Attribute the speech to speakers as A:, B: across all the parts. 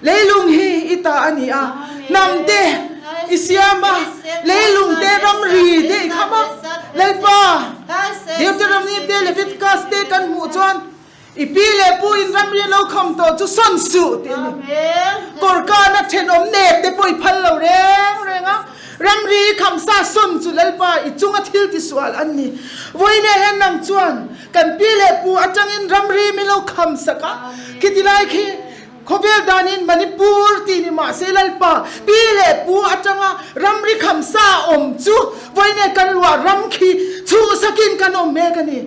A: Leilung hi i ta a ni a, hnam te i siam a, leilung te ramri te i kham a. Lalpa, Deuteronomy te Leviticus te kan hmuh chuan i pi leh pu in ramri lo kham tawh chu sawn suh tih a ni. Kawrkana thenawm nek te pawh i phal lo reng reng a, ramri i kham sa sawn chu Lalpa i chunga thil tisual an ni. Vawiinah hian nang chuan kan pi leh pu atangin ramri min lo kham sak a, khiti lai khi Khawvel danin Manipur tih ni mah se Lalpa pi leh pu atanga ramri khamsa awm chu vawinia kan luah ram khi chhuhsakin kan awm mek a ni.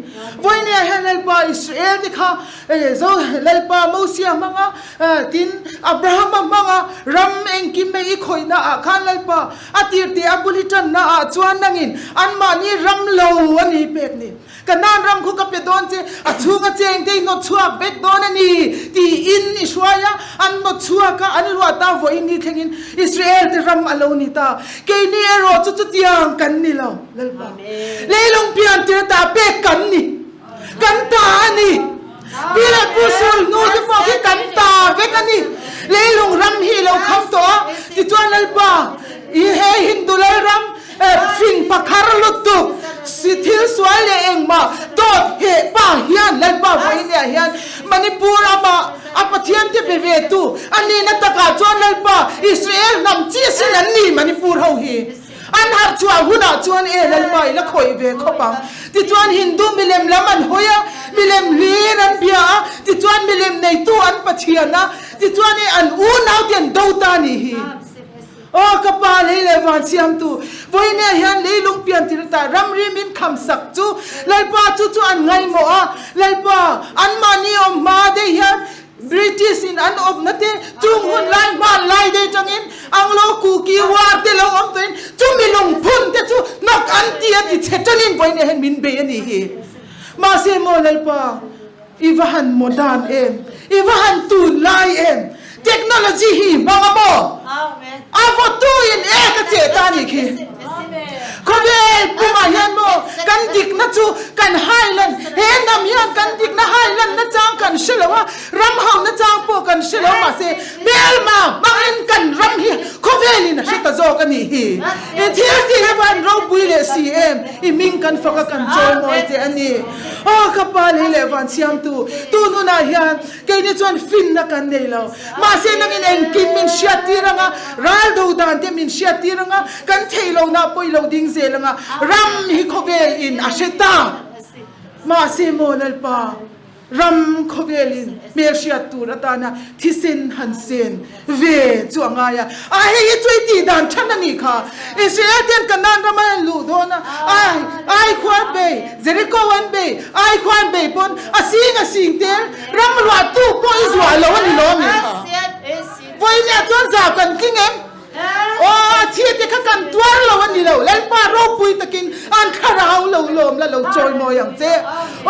A: Vawinia hian Lalpa Israel te kha zo Lalpa Mosia hmanga tin Abrahama hmanga ram engkim mai i khawihna ah khan Lalpa a tirte a bul i tanna ah chuan nangin anmahni ram lo a ni pek ni. Kanaan ram khu ka pe dawn che, a chhunga chengte i nawt chhuak vek dawn a ni, tiin i hruai a, an nawt chhuak a, an luah ta vawiin ni thlengin Israel te ram a lo ni ta. Keini erawh chu chutiang kan ni lo, Lalpa. Leilung pian tir ta pek kan ni, kan ta a ni. Pi leh Pu Sul hnu te pawh khi kan ta vek a ni. Leilung ram hi i lo kham tawh a, tichuan Lalpa, i he Hindu Lalram fing pakhar lutuk si thil sual leh engmah dawt heh pa hian Lalpa vawinia hian Manipur amah a Pathian te be ve tu a nihna takah chuan Lalpa Israel hnam chi sin an ni Manipur ho hi. An harh chhuah hunah chuan e Lalpa i la khawih ve khawp ang. Tichuan Hindu milem lam an hawi a, milem hlir an bia a, tichuan milem neitu an Pathian a, tichuan e an unaute an do ta a nih hi. Aw ka pa lei leh van siamtu, vawinia hian leilung pian tir atah ramri min kham sak chu Lalpa chu chu an ngaihmawh a, Lalpa anmahni awm hma daih hian British in an awpna te chung hun lai hman lai dei tangin Anglo Kuki war te lo awm tawhin chumi lungphun te chu hnawk an ti a ti chhe tanin vawiin hian min bei a nih hi. Mahse maw Lalpa i va han modern em, i va han tun lai em, technology hi i hmang a maw? A vawtu in ek a cheh ta a nih khi. Khawvel pumah hian maw kan dikna chu kan hailan, he hnam hian kan dikna hailan nachang kan hre lo a, ram ho nachang pawh kan hre lo mahse hmelma hmangin kan ram hi khawvelin a hre ta zawk a nih hi. I thil tih hi van ropui leh si em, i hming kan fak a kan chawimawi che a ni. Aw ka pa lei leh van siamtu, tun hunah hian keini chuan finna kan nei lo. Mahse nangin engkim min hriattir anga, ral do dan te min hriattir anga, kan theih lohna pawh i lo ding zel anga, ram hi khawvel in a hre ta. Mahse maw Lalpa, ram khawvel in hmel hriat tur atana thisen han sen ve chu a ngai a, a hei hi chu i tih dan than a nih kha. Israel ten Kanaan rama an luh dawn a, ai ai khua an bei, Jericho an bei, ai khua an bei pawn a sing a sing tel, Ram ruah tu pawh i zuah lo a ni lo a mi kha. Vawinia chuan zau kan tling em? Aw, a thi te kha kan tuar lo a ni lo. Lalpa ropui takin an thlarau lo lawm la lo chawi mawi ang che.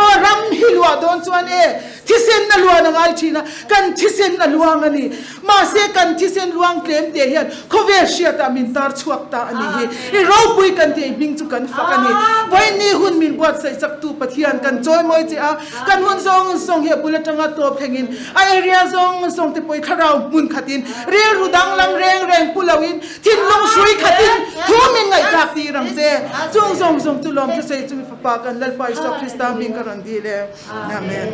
A: Aw, ram hi luah dawn chuan e, thisen a luan a ngai thin a, kan thisen a luang a ni. Mahse kan thisen luang tlem te hian khawvel hriatah min tar chhuak ta a nih hi. I ropui kan tih hming chu kan fak a ni. Vawiinni hun min buatsaih chaktu Pathian kan chawimawi che a, kan hun zawng zawng hi a bul atanga tawp thlengin a area zawng zawng te pawh thlarau hmun khatin rilru danglam reng reng pu loin thinlung hrui khatin thu min ngaihtlak tir ang che. Chung zawng zawng chu lawm thusawi chumi fapa kan Lalpa Isua Krista hming ka rawn dil e. Amen.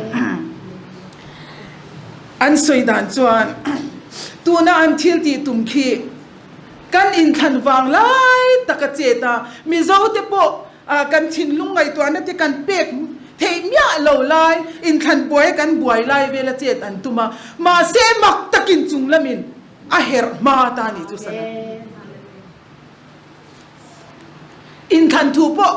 A: An sawi dan chuan tuna an thil tih tum khi kan inthlan vang lai tak a chet a, Mizo te pawh kan thinlung ngaihtuahna te kan pek theih miah lo lai, inthlan buai kan buai lai vel a chet an tum a, mahse mak takin chung lamin a herh hma ta ni chu sana. Inthlan thu pawh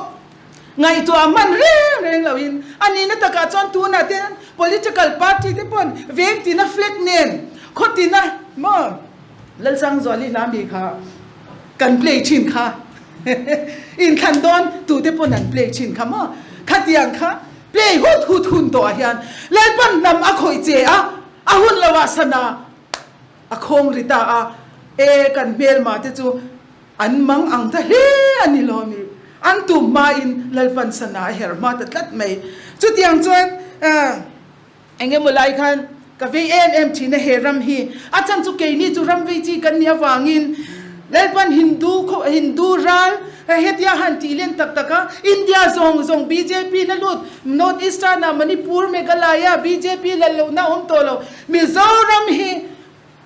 A: ngaihtuah hman reng reng loin a nihna takah chuan tunah te political party te pawn veng tina flag nen khaw tina maw Lalsangzuali hla mi kha kan play thin kha inthlan dawn tute pawn an play thin kha maw khatiang kha play hut hut hun tawhah hian Lalpan hnam a khawih che a a hun loah sana A khawng ri ta a, E, kan hmelma te chu an mang ang ta hle a ni lo mi? An tum hmain Lalpan sana a her hma ta tlat mai. Chutiang chuan eng emaw lai khan Ka vei em em thin a he ram hi. A chhan chu keini chu ram vei chi kan nih avangin Lalpan Hindu khaw Hindu ral hetia han tih len tak tak a, India zawng zawng bjp na lut North Eastern ah Manipur, Meghalaya bjp lal lohna a awm tawh lo. Mizoram hi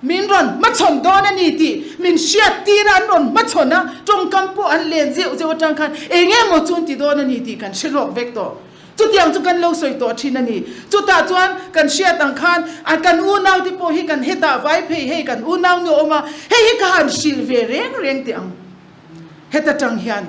A: min rawn hmachhawn dawn a ni tih min hriat tir a, an rawn hmachhawn a, tawngkam pawh an len zeuh zeuh atang khan eng emaw chu an ti dawn a ni tih kan hre lawk vek tawh. Chutiang chu kan lo sawi tawh thin a ni. Chutah chuan kan hriat ang khan a kan unaute pawh hi kan hetah vai phei hei kan unau nu a awm a, hei hi ka han hrilh ve reng reng teh ang. Heta tang hian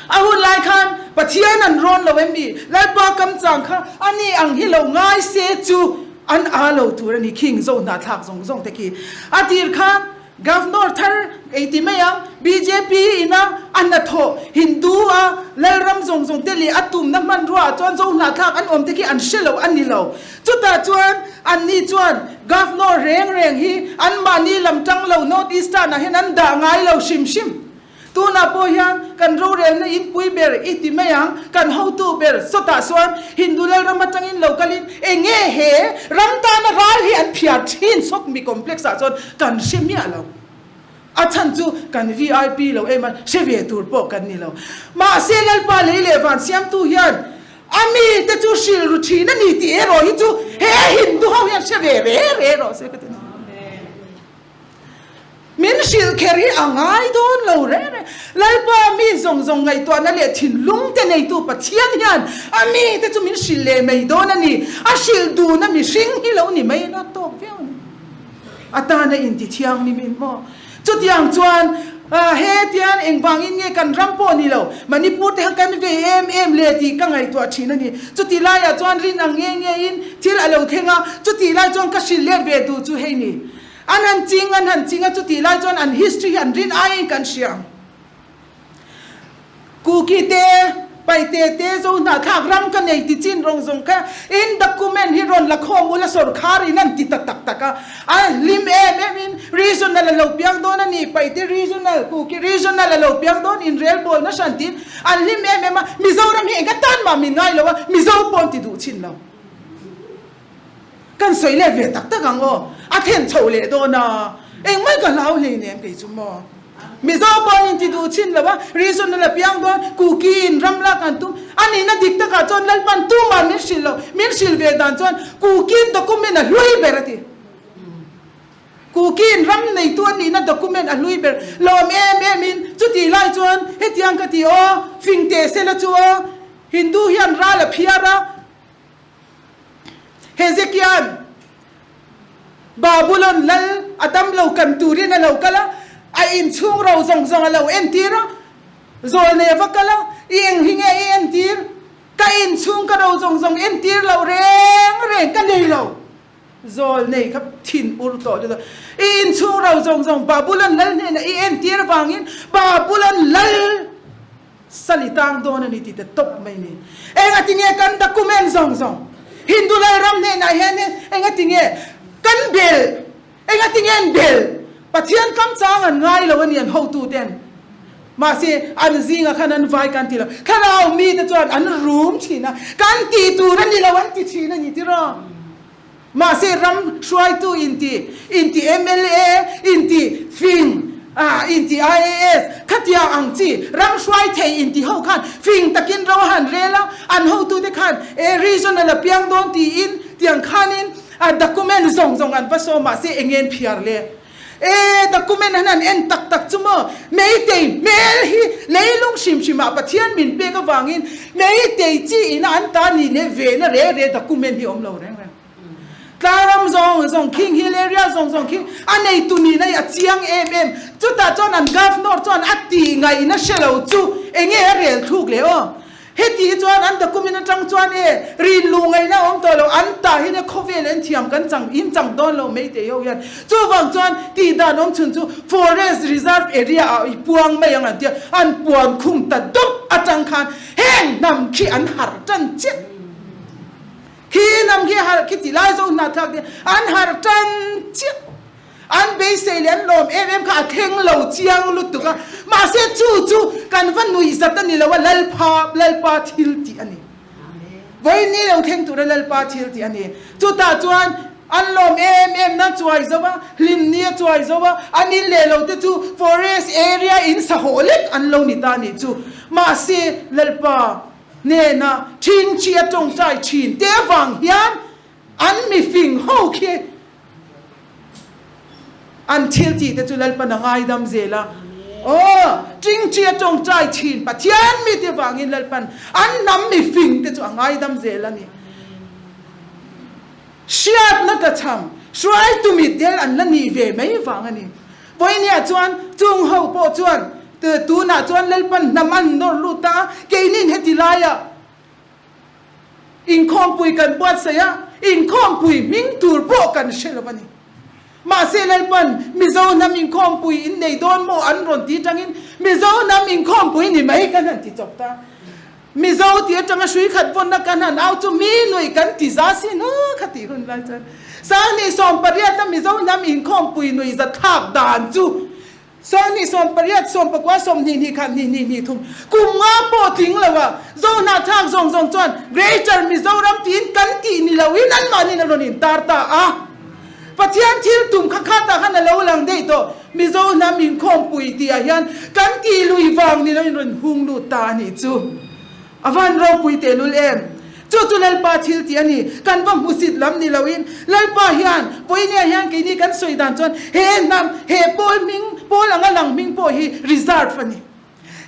A: a hun lai khan Pathian an rawn lo em mi? Lalpa kam chang kha a ni ang hi lo ngai se chu an aa lo tur a ni. Khing zo hnahthlak zawng zawng te khi a tir khan Governor thar ei ti mai ang, bjp ina a hnathawh Hindu a Lalram zawng zawng te leh a tumna hmanrua ah chuan zo hnahthlak an awm te khi an hre lo a ni lo. Chutah chuan anni chuan Governor reng reng hi anmahni lam tang lo North Eastern ah hian an dah ngai lo hrim hrim. Tunah pawh hian kan rorelna inpui ber i ti mai ang, kan hotu ber sawtah chuan Hindu Lalram atangin lo kalin eng nge he ram tana ral hi an phiar thin sawk mi complex ah chuan kan hre miah lo. A chhan chu kan vip lo em a, hre ve tur pawh kan ni lo. Mahse Lalpa lei leh van siamtu hian a mite chu hrilh ru thin a ni tih erawh hi chu he Hindu ho hian hre ve re re rawh se ka ti. Min hrilh kher hi a ngai dawn lo reng reng. Lalpa mi zawng zawng ngaihtuahna leh thinlung te neitu Pathian hian a mite chu min hrilh leh mai dawn a ni. A hrilh duna mihring hi lo ni mai ila tawk viau a ni. A tana inti thianghlim in maw? Chutiang chuan hetian engvangin nge kan ram pawh ni lo Manipur te kha kan vei em em le tih ka ngaihtuah thin a ni. Chutih laiah chuan rin ang nge ngein thil a lo thleng a, chutih lai chuan ka hrilh let ve duh chu hei ni. An han ching, an han ching a, chutih lai chuan an history hi an rin aiin kan hria ang. Kuki te, Paite te, Zo hnahthlak ram ka nei ti chin rawng zawng kha in document hi rawn la khawm ula sorkar in an ti ta tak tak a, a hlim em em in regional a lo piang dawn a ni, Paite regional, Kuki regional a lo piang dawn in relbawlna hran tiin an hlim em em a, Mizoram hi enga tan mah min ngai lo a, Mizo pawh an ti duh chin lo. Kan sawi let ve tak tak ang aw, a thlen chhoh leh dawn a, engmah ka hlau hleinem kei chu maw. Mizo pawh in ti duh chin lo a, regional a piang dawn, Kuki in ram lak an tum, a nihna dik takah chuan Lalpan tumah min hrilh lo, min hrilh ve dan chuan Kuki in document a hlui ber a ti. Kuki in ram neitu a nihna document a hlui ber lawm em em in chutih lai chuan hetiang ka ti aw, fing teh sela chu aw, Hindu hian ral a phiar a, Hezekia'n Babulon lal a dam lo kan turin a lo kal a, a inchhung ro zawng zawng a lo entir a, Zawlnei a va kal a, I eng hi nge i entir? Ka inchhung ka ro zawng zawng entir loh reng reng ka nei lo. Zawlnei kha thin ur tawh lutuk a, I inchhung ro zawng zawng Babulon lal hnenah i entir avangin Babulon lal Sali tang dawn a ni tih te tawp mai ni. Engati nge kan document zawng zawng Hindu Lalram hnenah hian engati nge kan bel, engati nge an bel? Pathian kam chang an ngai lo a ni an hotu ten. Mahse an zingah khan an vai kan ti lo. Thlarau mite chuan an rum thin a, kan tih tur a ni lo an ti thin a ni tiraw? Mahse ram hruaitu inti, inti mla, inti fing, ah inti IAS, khatia ang chi ram hruai thei inti ho khan fing takin ro a han rel a, an hotute khan e regional a piang dawn tiin tiang khanin a document zawng zawng an va sawm mahse engen phiar le. E document an han en tak tak chu maw Meitei hmel hi leilung hrim hrim ah Pathian min pek avangin Meitei chi ina an ta ni leh ve na re re document hi awm lo reng reng. Tlaram zawng zawng khing hill area zawng zawng khi a neitu nihna hi a chiang em em. Chutah chuan an governor chuan a tih ngaihna hre lo chu enge a rel thluk leh aw. Heti hi chuan an document atang chuan e rinlu ngaihna awm tawh lo, an tah hian e khawvel en thiam kan chang in chang dawn lo mai teh ho hian. Chuvang chuan tih dan awm chhun chu forest reserve area ah i puang mai ang an tia, an puan khum ta dawp atang khan heng hnam khi an harh tan chiah. Khi hnam khi harh khi ti lai zo hnahthlak te an harh tan chiah. An beisei leh an lawm em em kha a thleng lo chiang lutuk a, mahse chu chu kan va nuih zat a ni lo a, Lalpha, Lalpa thil tih a ni. Vawiin ni lo thleng tura Lalpa thil tih a ni. Chutah chuan. An lawm em em na chuai zo a, hlim ni a chuai zo a, an in leh lo te chu forest area in sahawh lek an lo ni ta nih chu. Mahse, Lalpa hnena thingthi a tawngtai thin te avang hian an mifing ho khi an thil tih te chu Lalpan a ngaidam zel a. Aw, tingthi a tawngtai thin Pathian mite vangin Lalpan an hnam mifing te chu a ngaidam zel a ni. Hriatna ka chham, hruaitu mitdel an la nih ve mai vang a ni. Vawinia chuan chung ho pawh chuan tunah chuan Lalpan hnam an nawr lut ta a, keinin heti laiah inkhawmpui kan buatsaih a, inkhawmpui hming tur pawh kan hre lo a ni. Mahse Lalpan Mizo hnam inkhawmpui in nei dawn maw an rawn ti tangin Mizo hnam inkhawmpui ni mai kan han ti chawp ta. Mizo ti atanga hrui khat vawnna kan han au chu mi nuih kan ti za sin a kha tih hun lai chuan Sanghnih 18 a Mizo hnam inkhawmpui nuih za thlak dan chu Sanghnih 18 19 20 hnih khat hnih hnih hnih thum kum nga pawh tling lo a Zohnahthlak zawng zawng chuan Greater Mizoram tiin kan tih ni loin anmahniin a rawn intar ta a. Pathian thil tum kha khatah khan a lo lang daih tawh. Mizo hnam inkhawmpui tih ah hian kan tih lui vang ni loin rawn hung lut ta a nih chu. A van ropui tehlul em? Chu chu Lalpa thil tih a ni. Kan va hmusit lam ni loin Lalpa hian Pawihnia hian keini kan sawi dan chuan he hnam, he pawl hming, pawl anga lang hming pawh hi reserve a ni.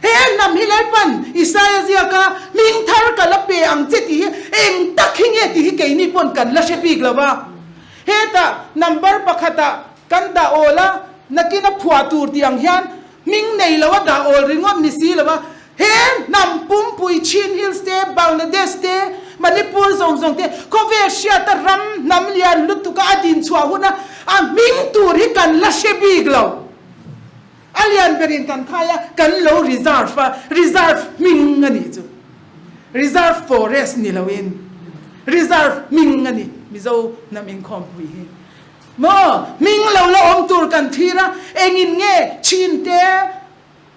A: He hnam hi Lalpan Isaia ziaka hming thar ka la pe ang che tih hi eng tak hi nge tih hi keini pawn kan la hre bik lo va. Hetah number pakhatah kan dah awl a, nakin a phuah tur tih ang hian hming nei lo a dah awl ringawt ni si lo va. He hnam pumpui Chin Hills te, Bangladesh te, Manipur zawng zawng te khawvel hriata ram hnam lian lutuka a din chhuah huna a hming tur hi kan la hre bik lo. A lian berin kan khai a, kan lo reserve a, reserve hming a nih chu. Reserve forest ni loin reserve hming a ni, Mizo hnam inkhawmpui hi. Maw, hming lo la awm tur kan thlir a, engin nge Chin te,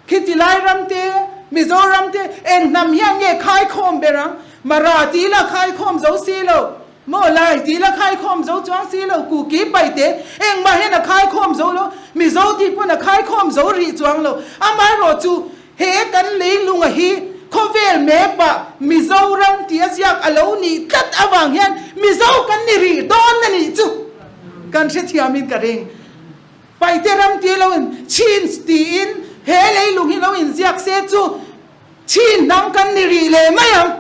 A: khiti lai ram te, Mizoram te, eng hnam hian nge khaikhawm ber ang? Mara tih la khaikhawm zo si lo. Maw lai tih la khaikhawm zo chuang si lo, Kuki pai te engmah hian a khaikhawm zo lo, Mizo tih pawn a khaikhawm zo rih chuang lo. Amaherawh chu he kan leilunga hi khawvel map-ah Mizoram tih a ziak a lo nih tlat avang hian Mizo kan ni rih dawn a nih chu kan hrethiamin ka ring. Paite ram tih lo in Chins tiin he leilung hi lo inziak se chu Chin hnam kan ni rih leh mai ang.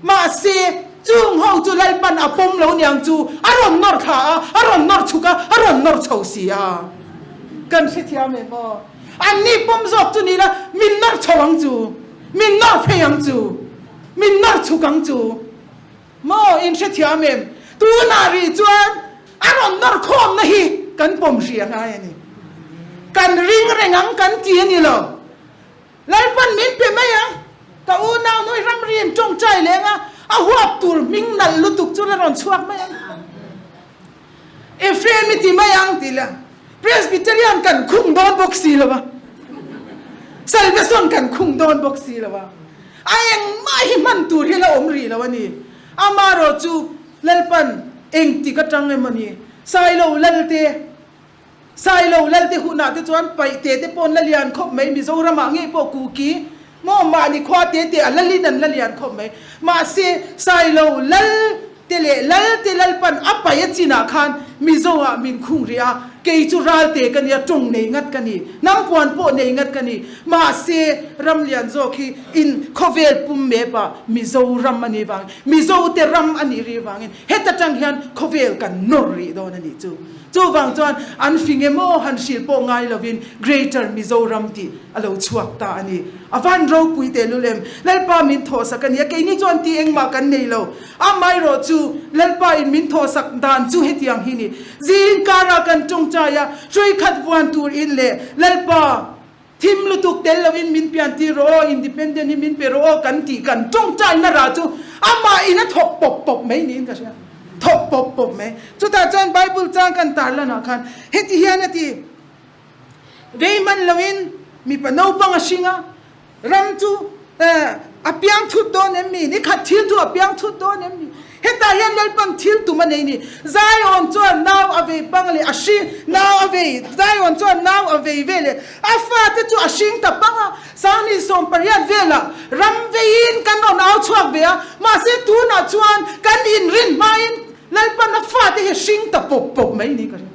A: Mahse, chung ho chu Lalpan a pawm lo niang chu a rawn nawr thla a, a rawn nawr chhuk a, a rawn nawr chho si a. Kan hrethiam em aw? Anni pawm zawk chu ni la, min nawr chho ang chu, min nawr phei ang chu, min nawr chhuk ang chu. Maw, in hrethiam em? Tunah rih chuan a rawn nawr khawmna hi kan pawm hrih a ngai a ni. Kan ring reng ang kan ti a ni lo. Lalpan min pe mai a, ka unau nui ramri in tawngtai leng a, a huap tur hming nalh lutuk chu la rawn chhuak mai ang. Ephraim i ti mai ang tih leh Presbyterian kan khung dawn bawk si lo a, Salvation kan khung dawn bawk si lo a, a engmah hi hman tur hi la awm rih lo a ni. Amaherawh chu Lalpan engtik atang emaw ni, Sailo Lalte, Sailo Lalte hunah te chuan Paihte te pawh an la lian khawp mai, Mizoramah ngei pawh Kuki maw mahni khua te te a lalin an la lian khawp mai. Mahse, Sailo Lalte leh Lalte Lalpan a paih a chinah khan Mizoah min khung rih a, kei chu Ralte ka nia, tawng nei ngat ka ni, hnam puan pawh nei ngat ka ni. Mahse, ram lian zawk hi in khawvel pum mep ah Mizoram a nih vangin, Mizote ram a nih rih vangin heta tang hian khawvel kan nawr rih dawn a nih chu. Chuvang chuan an fing emaw han hrilh pawh ngai lovin Greater Mizoram tih a lo chhuak ta a ni. A van ropui tehlul em? Lalpa min thawhsak a ni a, keini chuan tih engmah kan nei lo. Amaherawh chu Lalpa in min thawhsak dan chu hetiang hi ni. Zing karah kan tawngtai a, hrui khat vuan tur in leh Lalpa, Thim lutuk tel loin min pian tir rawh aw, independent hi min pe rawh aw kan tih kan tawngtaina rah chu amah in a thawk pawp pawp mai niin ka hria. Thawk pawp pawp mai. Chutah chuan Bible chang kan tarlanah khan heti hian a ti, Rei hman loin mipa naupang a hring a, ram chu a piang thut dawn em mi? Ni khat thil chu a piang thut dawn em mi? Hetah hian Lalpan thil tum a nei ni. Zion chuan nau a vei pang leh a hring, nau a vei, Zion chuan nau a vei ve leh a fate chu a hring ta pang a. Sangni 80 velah ram veiin kan rawn au chhuak ve a, mahse tunah chuan kan inrin hmain Lalpan a fate hi a hring ta pawp pawp mai ni ka ring.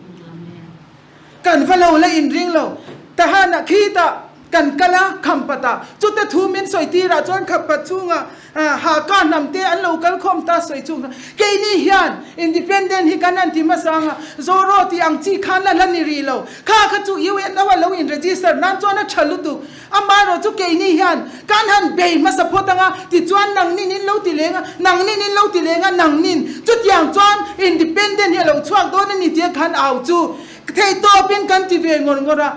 A: Kan va lo la inring lo. Tahanah khitah kan kal a, Khampatah. Chute thu min sawi tirah chuan Khampat chhungah Haka hnam te an lo kal khawm ta sawi chung kha. Keini hian Independent hi kan han ti hmasa ang a, Zoro tih ang chi khan la la ni rih lo. Kha kha chu UNO a lo in register nan chuan a tha lutuk. Amaherawh chu keini hian kan han bei hmasa phawt ang a, tichuan nangnin in lo ti leng a, nangnin in lo ti leng a, nangnin. Chutiang chuan Independent hi a lo chhuak dawn a ni tia khan au chu theihtawpin kan ti ve ngawr ngawr a.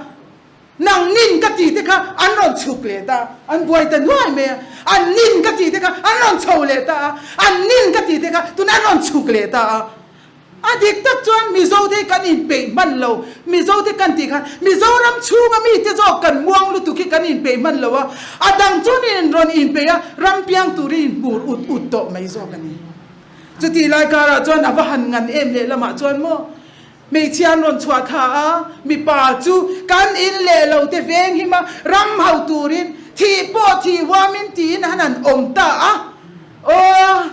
A: Nang nin ka tih te kha an rawn chhuk leh ta a, an buai ta nuai mai a. An nin ka tih te kha an rawn chho leh ta a, an nin ka tih te kha tunah an rawn chhuk leh ta a. A dik tak chuan Mizote hi kan inpeih hman lo, Mizote kan tih khan Mizoram chhunga mite zawk kan muang lutuk hi kan inpeih hman lo a, a dang chuan in rawn inpeih a, ram piang turin inhmur ut ut tawh mai zawk a ni. Chutih lai karah chuan a va han ngan em lehlamah chuan maw Hmeichhia an rawn chhuah thla a, mipa chu kan in leh lo te veng him a, ram ho turin thih pawh thih huamin tiin han an awm ta a. Aw,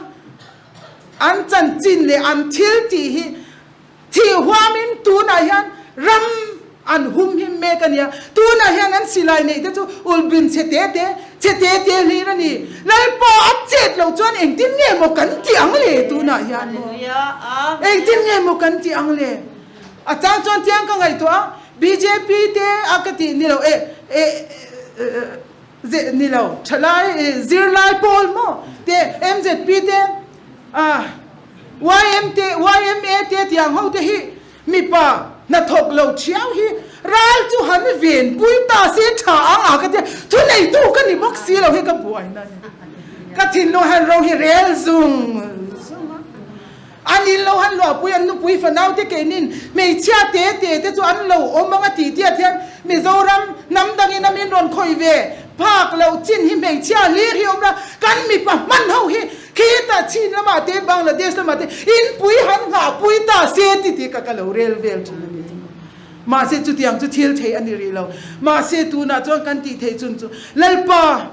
A: an chanchin leh an thil tih hi thih huamin tunah hian ram an hum him mek a nia. Tunah hian an silai neih te chu ulbin chhe te te, chhe te te hlir a ni. Lalpa a chet loh chuan engtin nge maw kan tih ang le tunah hian maw? Engtin nge maw kan tih ang le? A chang chuan tiang ka ngaihtuah a, bjp te a ka tih ni lo e, e, e, ni lo, thalai, zirlai pawl maw te, mzp te, ah, ym te, yma te tiang ho te hi Mipa hnathawk lo thiau hi ral chu han ven pui ta se tha ang a ka tia, thuneitu ka ni bawk si lo hi ka buaina a ni. Ka thinlung han ro hi rel zung zung a, an in lo han luahpui an nupui fanau te keinin hmeichhia te te te chu an lo awm ang a tih tiat hian Mizoram hnam dangin a min rawn khawih ve phak loh chin hi hmeichhia hlir hi awm la, kan mipa hman ho hi Khitah Chin lamah te Bangladesh lamah te inpui han nghahpui ta se ti tih ka ka lo rel vel thin a ni chu. Mahse chutiang chu thil theih a ni rih lo. Mahse tunah chuan kan tih theih chun chu Lalpa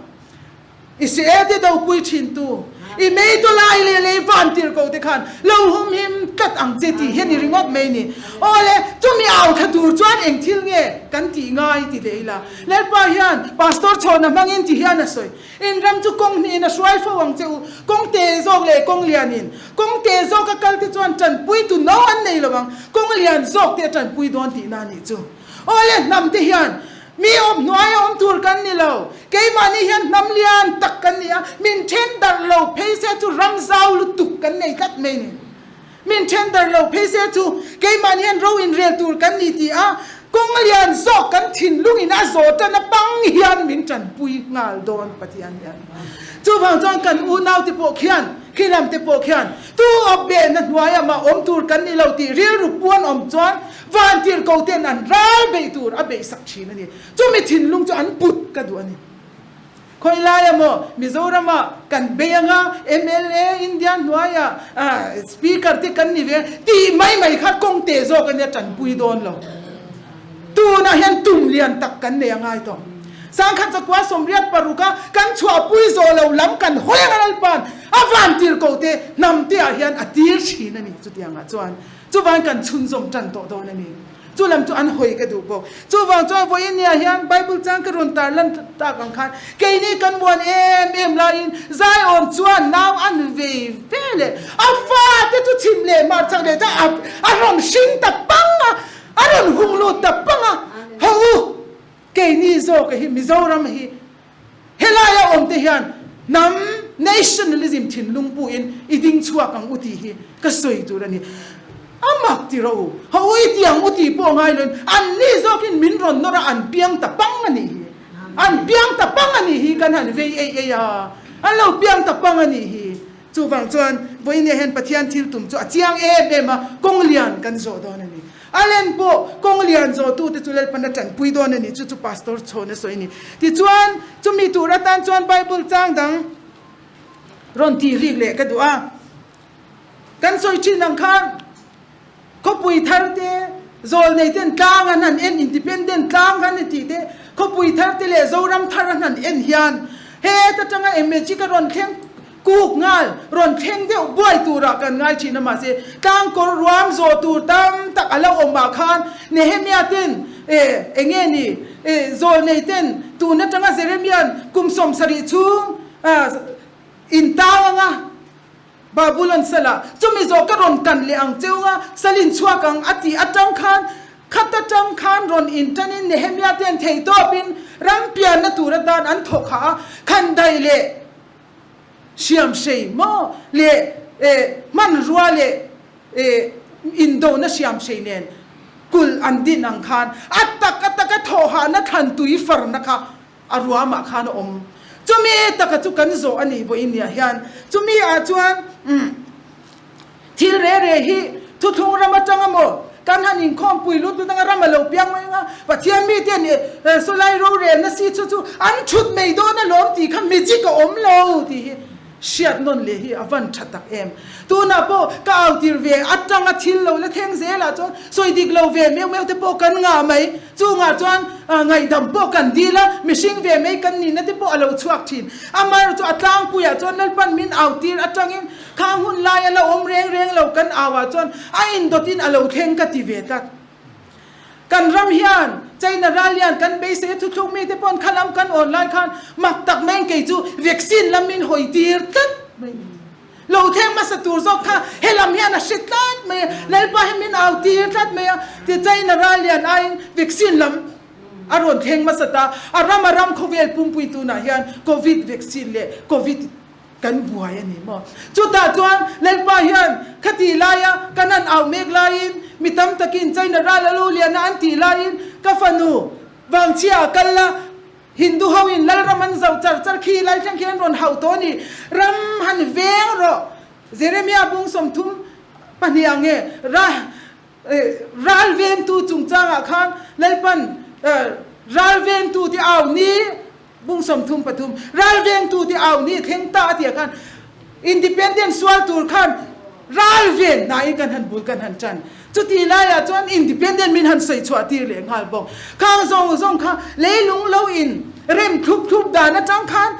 A: Israel te dopui thin tu i meitu lai leh lei van tir ko te khan lo hum him tlat ang che tih hi a ni ringawt mai ni. Awle chumi au thla tur chuan eng thil nge kan tih ngai ti leh ila. Lalpa hian Pastor chhawna hmangin ti hian a sawi. In ram chu kawng hnihin a hruai fo ang che u, kawng te zawk leh kawng lianin. Kawng te zawka kal te chuan tanpui tu no an nei lo ang, kawng lian zawk te a tanpui dawn tihna a nih chu. Aw le, hnam te hian mi awm hnuaia awm tur kan ni lo, keimahni hian hnam lian tak kan ni a, min then darh lo phei se chu ram zau lutuk kan nei tlat mai ni. Min then darh lo phei se chu keimahni hian ro inrel tur kan ni ti a, kawng lian zawk kan thinlungin a zawh tan apang hian min tanpui nghal dawn Pathian hian. Chuvang chuan kan unaute pawh khian, khi lamte pawh khian tu awp behna hnuaia mah awm tur kan ni lo tih rilru puan awm chuan vantirhko ten an ral beih tur a beihsak thin a ni. Chumi thinlung chu an put ka duh a ni. Khawi laia maw Mizorama kan bei anga mla India hnuaia Speaker te kan ni ve tih mai mai kha kawng teh zawk a nia tanpui dawn lo. Tunah hian tum lian tak kan nei a ngai tawh. Sangkhat zakua 86 a kan chhuahpui zawh lo lam kan hawi anga Lalpa'n a van tir ko te hnam te ah hian a tir thin a ni chutiangah chuan chuvan kan chhunzawm tan tawh dawn a ni. Chu lam chu an hawi ka duh bawk. Chuvang chuan vawiin nia hian Bible chang ka rawn tar lan tak ang khan keini kan muan em em laiin Zion chuan nau an vei ve leh a fate chu chhim leh mar chak leh chuan a rawn hring ta pang a, a rawn hung lut ta pang a. Haw u, keini zawk hi Mizoram hi Helaia awmte hian hnam nationalism thinlung puhin i ding chhuak ang u tih hi ka sawi tur a ni. A mak ti rawh u, ha ui ti ang u tih pawh ngai loin anni zawkin min rawn nawr a, an piang ta pang a nih hi. An piang ta pang a nih hi kan han vei eih eih a, an lo piang ta pang a nih hi. Chuvang chuan vawiin hian Pathian thil tum chu a chiang em em a, kawng lian kan zawh dawn a ni. A len pawh kawng lian zawhtute chu Lalpan a tanpui dawn a ni, chu chu Pastor chhawn a sawi a ni. Tichuan, chumi tur atan chuan Bible chang dang rawn tih rik leh ka duh a. Kan sawi thin ang khan khawpui thar te, zawlnei ten tlang an han en, independent tlang kan ni tih te, khawpui thar te leh Zoram thar an han en hian heta tanga magic a rawn thleng kuk nghal, rawn thleng deuh buai turah kan ngai thin a mahse tlang kawr ruam zawh tur tam tak a lo awm ah khan Nehemia ten eh enge ni eh zawlnei ten tun atanga Jeremia'n kum 70 chhung ah intang anga Babulon salah chumi zawh ka rawn kan leh ang cheu a, salin chhuak ang a tih atang khan khat atang khan rawn intanin Nehemia ten theitawpin ram pianna tur atan an thawk hah a, khandai leh hriamhrei maw leh hmanrua leh indona hriamhrei nen kulh an din ang khan a tak a taka thawhhahna thlan tui farna kha a ruamah khan a awm. Chumi taka chu kan zawh a nih vawiin niah hian chumi ah chuan thil re re hi thuthlung ram atang emaw kan han inkhawm pui lut lut anga ram a lo piang mai anga Pathian mite nih sawlai rorelna si chu chu an thut mai dawn alawm tih kha magic a awm lo tih hi Hriat nawn leh hi a van tha tak em. Tunah pawh ka au tir ve atanga thil lo la thleng zelah chuan sawi dik lo ve meuh meuh te pawh kan ngah mai. Chungah chuan ngaihdam pawh kan dil a, mihring ve mai kan nihna te pawh a lo chhuak thin. Amaherawhchu a tlangpuiah chuan Lalpan min au tir atangin khang hun laia la awm reng reng lo kan au ah chuan a indawtin a lo thleng ka ti ve tlat. Kan ram hian China ral hian kan beisei a thuthluk mite pawn kha lam kan awn lai khan mak tak mai kei chu vaccine lam min hawi tir tlat mai ni. Lo thleng hmasa tur zawk kha he lam hian a hre tlat mai a, Lalpa hi min au tir tlat mai a, ti China ral lian aiin vaccine lam a rawn thleng hmasa ta, a ram a ram khawvel pumpui tunah hian covid vaccine leh covid Kan buai a ni maw? Chutah chuan Lalpa hian khati laia kan han au mek laiin mi tam takin China ral a lo lian a an tih laiin ka fanu Vangchhia a kal la, Hindu ho in Lalram an zoh char char khi lai thleng khi an rawn hauh tawh a ni. Ram han veng rawh. Jeremia bung 32 ang nge ra ral vengtu chungchangah khan Lalpan ral vengtu te au ni Bung 33, Ralvengtu te au ni thleng ta a tia khan Independent sual tur khan ralven hnain kan han bul kan han tan. Chuti laiah chuan Independent min han sawi chhuah tir leh nghal bawk. Khang zawng zawng kha leilung lo in rem thlup thlup dan atang khan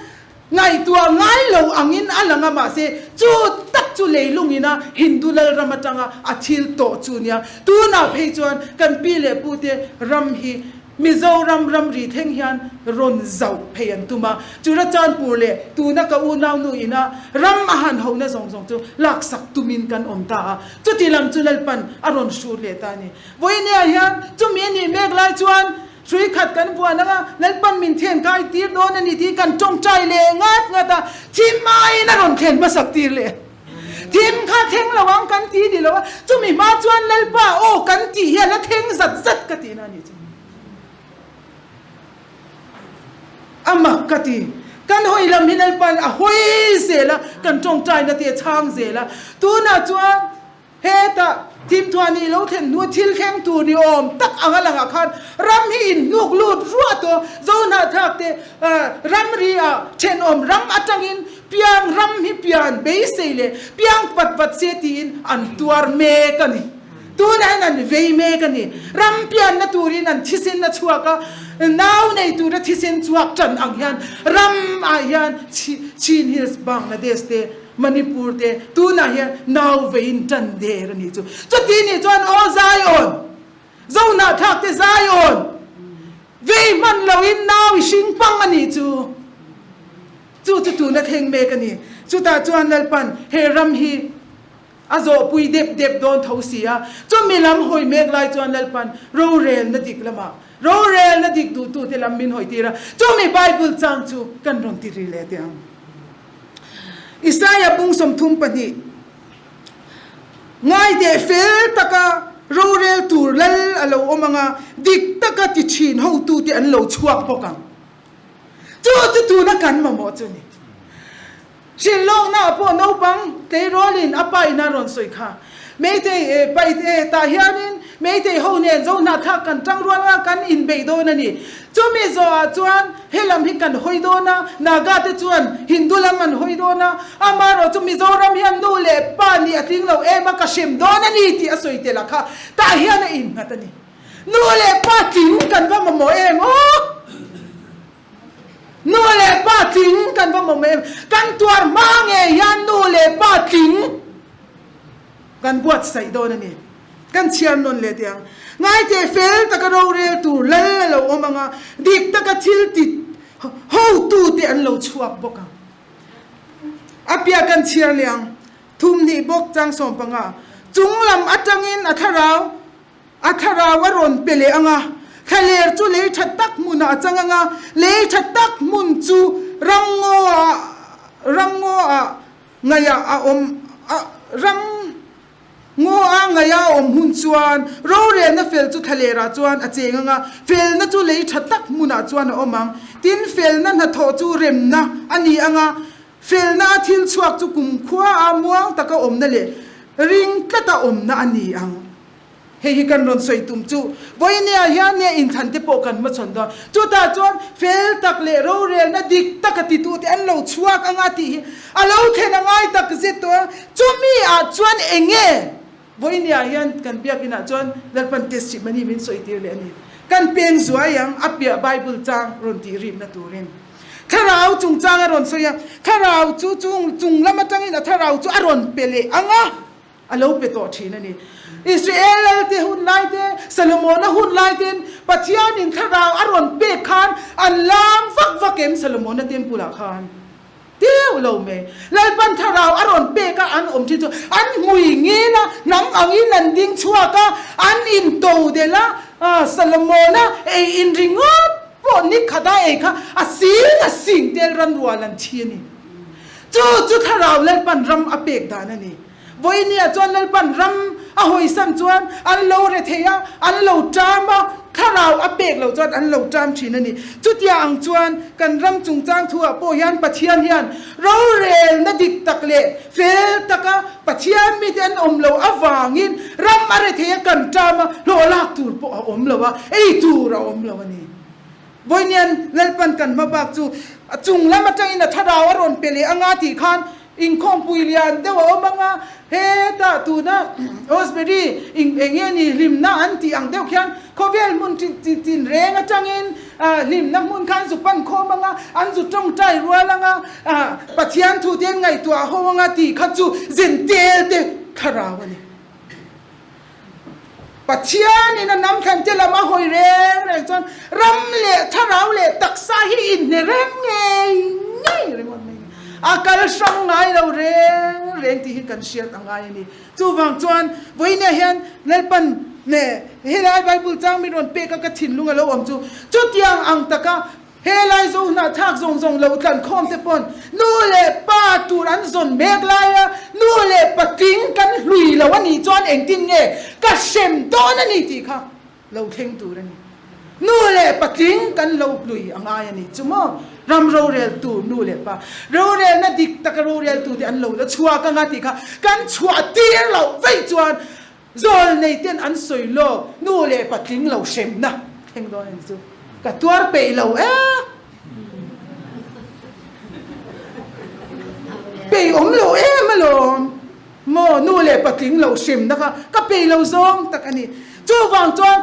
A: ngaihtuah ngai lo angin a lang a mahse chu tak chu leilung ina Hindu lalram atanga a thil tawh chu nia. Tunah phei chuan kan pi leh pute ram hi Mizoram ramri thleng hian rawn zauh phei an tum a, Churachandpur leh tuna ka unaunu ina ram a han hohna zawng zawng chu laksak tumin kan awm ta a, chuti lam chu Lalpan a rawn hrut leh ta a ni. Vawinia hian chumi a nih mek lai chuan hrui khat kan vuan ang a, Lalpan min then kai tir dawn a ni tih kan tawngtai leh ngat ngat a, thim aiin a rawn thlen hmasak tir leh. Thim kha thleng lo ang kan ti ni lo a, chumi hma chuan Lalpa aw kan tih hi a la thleng zat zat ka tihna a nih chu. A mak ka ti. Kan hawi lam hi Lalpain a hawi zel a, kan tawngtaina te a chhang zel a. Tunah chuan hetah thim thuah nih lo thlen hnu thil thleng tur ni awm tak anga langah khan ram hi inhnuk lut ruah tawh Zohnahthlak te ramri ah thenawm ram atangin Piang ram hi pian beisei leh piang pat vat se tiin an tuar mek a ni. Tunah hian an vei mek a ni. Ram pianna turin an thisen a chhuak a, nau nei tura thisen chhuak tan ang hian ram ah hian Chin Hills, Bangladesh te, Manipur te tunah hian nau veiin tan der a ni chu. Chuti nih chuan aw Zion, Zohnahthlak te Zion, vei hman loin nau i hring pang a nih chu. Chu chu tuna thleng mek a ni. Chutah chuan Lalpan he ram hi a zawhpui dep dep dawn tho si a. Chumi lam hawi mek lai chuan Lalpan rorelna dik lamah rorelna dik duhtute lam min hawi tir a. Chumi Bible chang chu kan rawn ti ri leh teh ang. Isaia bung 32 Ngai teh fel taka rorel tur lal a lo awm ang a, dik taka ti thin hotute an lo chhuak bawk ang. Chu chu tuna kan mamawh chu ni. Hrilhlawknaah pawh naupang tleirawlin a pa in a rawn sawi kha. Meitei paite tah hianin Meitei ho nen Zohnahthlak kan tang rual anga kan inbeih dawn a ni. Chumi zawhah chuan helam hi kan hawi dawn a, Naga te chuan Hindu lam an hawi dawn a, amaherawh chu Mizoram hian nu leh pa nih a tling lo em a, ka hrem dawn a ni tih a sawi tel a kha tah hian a innghat a ni. Nu leh pa tling kan va mamawh em aw! Nu leh pa tling kan va mamawh em! Kan tuar hma ngei hian nu leh pa tling kan buatsaih dawn a ni. Kan chhiar nawn leh teh ang. Ngaiteh fel taka rorel tur lal a lo awm ang a, dik taka thil ti hotute an lo chhuak bawk ang. A piah kan chhiar leh ang. Thumhnih bawk chang 15. Chung lam atangin a thlarau A thlarau a rawn pe leh ang a, thlaler chu lei tha tak hmunah a chang ang a, lei tha tak hmun chu ramngaw ah ramngaw ah ngaihah a awm a, ram ngaw ah ngaih a awm hun chuan rorelna fel chu thlalerah chuan a cheng ang a, felna chu lei tha tak hmunah chuan a awm ang. Tin, felna hnathawh chu remna a ni ang a, felna a thil chhuak chu kumkhua a muang taka awmna leh ring tlata awmna a ni ang. Hei hi kan rawn sawi tum chu vawinia hian nia inthlan te pawh kan hmachhawn dawn. Chutah chuan fel tak leh rorelna dik taka titute an lo chhuak anga tih hi a lo thlen a ngai tak zet tawh a. Chumi ah chuan eng nge vawinia hian kan biakinah chuan Lalpan testimony min sawi tir leh a ni. Kan peng zuai ang a piah Bible chang rawn tih rimna turin. Thlarau chungchang a rawn sawi a, thlarau chu chung chung lam atangin a thlarau chu a rawn pe leh ang a. A lo pe tawh thin a ni. Israel lalte hun lai te, Solomona hun lai ten Pathianin thlarau a rawn pek khan an lam vak vak em Solomona temple ah khan? Teuh lo mai. Lalpan thlarau a rawn pek a an awm thin chu an hmui ngil a, hnam angin an ding chhuak a, an into del a, Solomona ei in ringawt pawh ni khat a ei kha a sing a sing tel ranrual an thi a ni. Chu chu thlarau Lalpan ram a pek dan a ni. Vawinia chuan Lalpan ram a hawisan chuan an lo re thei a, an lo ṭam a, thlarau a pek loh chuan an lo ṭam ṭhin a ni. Chutia ang chuan kan ram chungchang thuah pawh hian Pathian hian rorelna dik tak leh fel taka Pathian mite an awm loh avangin ram a re thei a, kan ṭam a, hlawh lak tur pawh a awm lo a, ei tur a awm lo a ni. Vawiinian Lalpan kan hma bak chu a chung lam atangin a thlarau a rawn pe leh anga tih khan inkhawmpui lian deuh a awm anga, hetah tuna Osbury eng nge ni hlimna an tih ang deuh khian khawvel hmun tin reng atangin hlimna hmun kha an zu pan khawm anga, an zu tawngtai rual anga, Pathian thu te an ngaihtuah ho anga tih kha chu zentel te thlarau a ni. Pathianin a hnam thlan te lam a hawi reng reng chuan ram leh thlarau leh taksa hi inhne reng ngei ngei ringawt mai a ni. A kal hrang ngai lo reng reng tih hi kan hriat a ngai a ni. Chuvang chuan vawiinah hian Lalpan leh helai Bible chang min rawn pek a ka thinlung a lo awm chu chutiang ang taka He lai zo hnahthlak zawng zawng lo tlan khawm te pawn nu leh pa tur an zawn mek lai a, nu leh patling kan hlui lo a nih chuan engtin nge ka hrem dawn a ni tih kha lo thleng tur a ni. Nu leh patling kan lo hlui a ngai a nih chu maw? Ram rorel tu nu leh pa rorelna dik taka rorel tu te an lo la chhuak anga tih kha kan chhuah tir loh veih chuan Zawl nei ten an sawi lawk, nu leh patling lo hremna thleng dawn a ni chu. Ka tuar peih lo e. Peih awm lo em alawm. Maw nu leh patling lo hremna kha ka peih lo zawng tak a ni. Chuvang chuan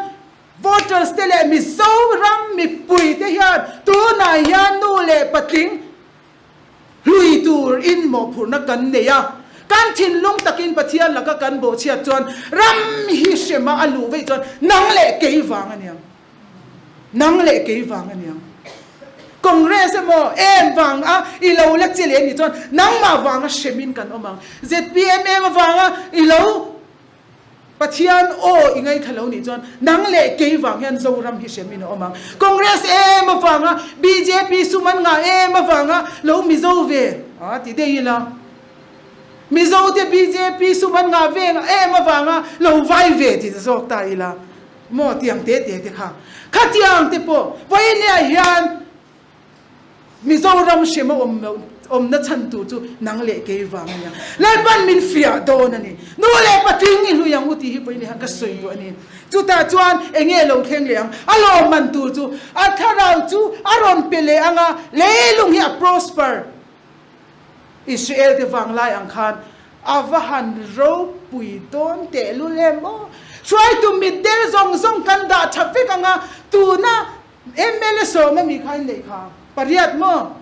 A: voters te leh Mizoram mipui te hian tunah hian nu leh patling Hlui tur in mawhphurhna kan nei a, kan thinlung takin Pathian laka kan bawhchhiat chuan ram hi hrema a luh veih chuan nang leh kei vang a niang. Nang leh kei vang a niang. Congress emaw em vang a i lo la che leh a nih chuan nangmah vanga hremin kan awm ang. Zpm em avanga i lo Pathian aw i ngaithla lo nih chuan nang leh kei vang hian Zoram hi hrem in a awm ang. Congress em avanga bjp sum an ngah em avanga lo Mizo ve a ti daih ila. Mizo te bjp sum an ngah ve em avanga lo vai ve ti ta zawk ta ila. Maw tiang te te te kha. Khatiang te pawh vawinia hian. Mizoram hrem a awm loh awmna chhan tur chu nang leh kei vang a nia. Lalpan min fiah dawn a ni. Nu leh patling i hlui ang u tih hi pawhin han ka sawi duh a ni. Chutah chuan eng nge lo thleng leh ang? A lawmman tur chu a thlarau chu a rawn pe leh ang a, leilung hi a prosper. Israel te vanglai ang khan a va han ropui dawn tehlul em aw! Hruaitu mitdel zawng zawng kan dah tha vek ang a, tuna mla sawma mi kha in neih kha pariat maw?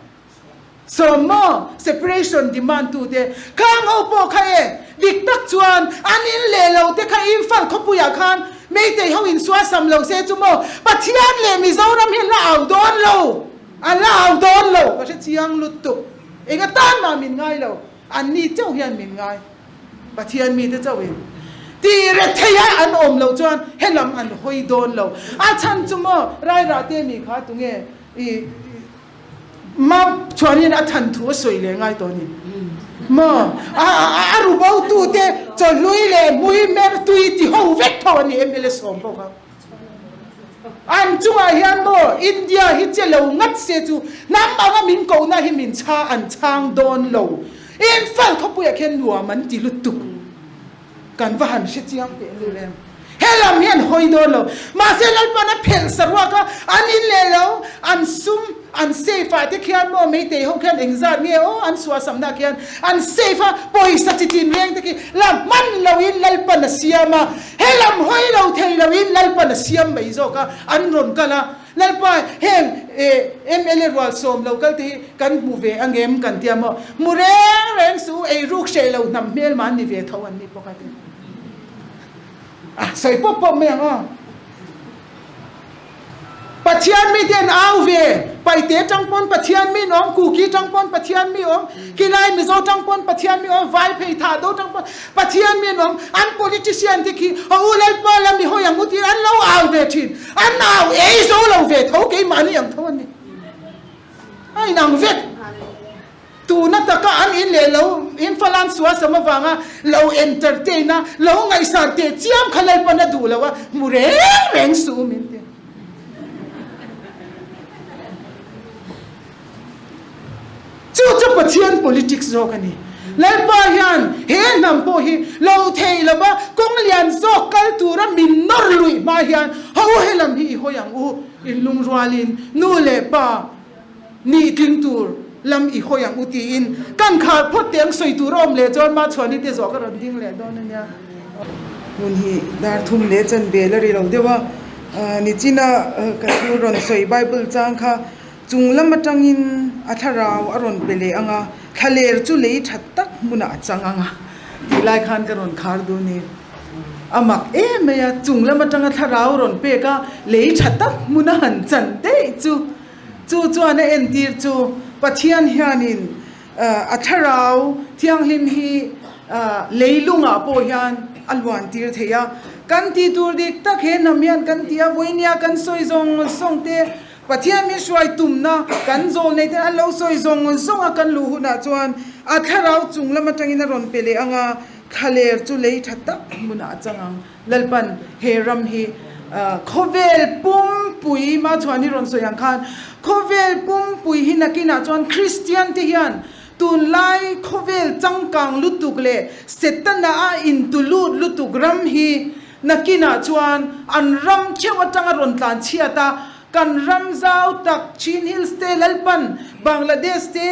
A: Sawm maw? Separation demand tu te khang ho pawh kha e, dik tak chuan an in leh lo te kha Imphal khawpuiah khan Meitei ho in suasam lo se chu maw Pathian leh Mizoram hi an la au dawn lo. An la au dawn lo, ka hre chiang lutuk. Enga tan mah min ngai lo, an ni chauh hian min ngai. Pathian mite chauhin tih re theia an awm loh chuan helam an hawi dawn lo. A chhan chu maw Rairah te mi kha tunge i ma chuanin a than thu a sawi leh ngai tawh ni maw? A rubo tute chawhlui leh hmui mer tui ti ho vek tho a ni mla sawm pawh kha. An chungah hian maw India hi che lo ngat se chu hnam anga min kohna hi min chha an chhang dawn lo. Imphal khawpuiah khian nuam an ti lutuk. Kan va han hre chiang teh lul em. He lam hi an hawi dawn lo. Mahse Lalpan a phelh saruak a, an in leh lo, an sum, an safe ah te khian maw Meitei ho khian engzat nge aw an suahsamna khian an safe a, pawisa chi tin reng te khi la hman loin Lalpan a siam a. He lam hawi lo thei loin Lalpan a siam mai zawk a, an rawn kal a, Lalpa heng mla rual sawm lo kal te hi kan hmu ve angem kan tia maw? Hmu reng reng suh u, eiruk hreh lo hnam hmel mah an ni ve tho an ni bawk a ti. A sawi pawp pawp mai ang aw. Pathian mi te an au ve, Paite tang pawn Pathian mi an awm, Kuki tang pawn Pathian mi awm, Kilai Mizo tang pawn Pathian mi awm, Vai phei thah do tang pawn Pathian mi an awm, an politician te khi a u Lalpa lam i hawi ang u tiin an lo au ve thin, an au ei zo lo ve tho keimahni ang tho an ni. A inang vek. Tuna taka an in leh lo in falan suasam avanga lo entertain a, lo ngaihsan teh chiam kha Lalpan a duh lo a, hmu reng reng suh u min ti. Chu chu Pathian politics zawk a ni. Lalpa hian he hnam pawh hi lo thei lova kawng lian zawk kal tura min nawr luih hma hian ho helam hi i hawi ang u, inlungrualin nu leh pa, Ni tling tur lam i hawi ang u tiin kan khar phawt teh ang sawi tur a awm leh chuan mah chhuani te zawh ka rawn ding leh dawn a nia.
B: Hun hi dar thum leh chan vel a ri lo deuh a, nichina ka thu rawn sawi Bible chang kha chung lam atangin a thlarau a rawn pe leh ang a, thlaler chu lei tha tak hmunah a chang ang a
A: tih lai khan ka rawn khar dun i a mak em mai a, chung lam atanga thlarau rawn pek a lei tha tak hmuna han chan daih chu. Chu chuan a entir chu Pathian hianin a thlarau thianghlim hi leilungah pawh hian a luantir thei a. Kan tih tur dik tak he hnam hian kan ti a, vawinia kan sawi zawng zawng te, Pathian min hruai tumna kan zawl nei te an lo sawi zawng zawng a kan luh hunah chuan a thlarau chung lam atangin a rawn pe leh ang a, thlaler chu lei tha tak hmunah a chang ang. Lalpan he ram hi khawvel pumpui ma chuan i rawn sawi ang khan khawvel pumpui hi nakinah chuan Kristian te hian tunlai khawvel changkang lutuk leh Setana a intulut lutuk ram hi nakinah chuan an ram theuh atanga rawn tlan chhiat a Kan ram zau tak Chin Hills te Lalpan Bangladesh te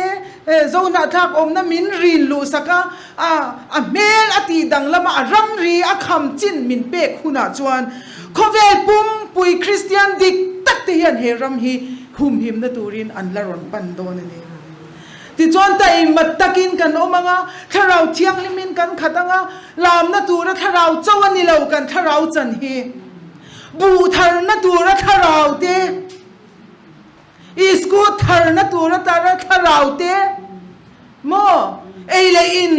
A: Zohnahthlak awmna min rin luh sak a, a a hmel a tih danglam a, a ramri a kham chin min pek hunah chuan khawvel pumpui Kristian dik tak te hian he ram hi humhimna turin an la rawn pan dawn a ni. Tichuan taima takin kan awm ang a, thlarau thianghlimin kan khat ang a, lamna tura thlarau cho a ni lo kan thlarau chan hi. Buh tharna tura thlarau te, Iskut tharna tura tara thlarau te, maw ei leh in,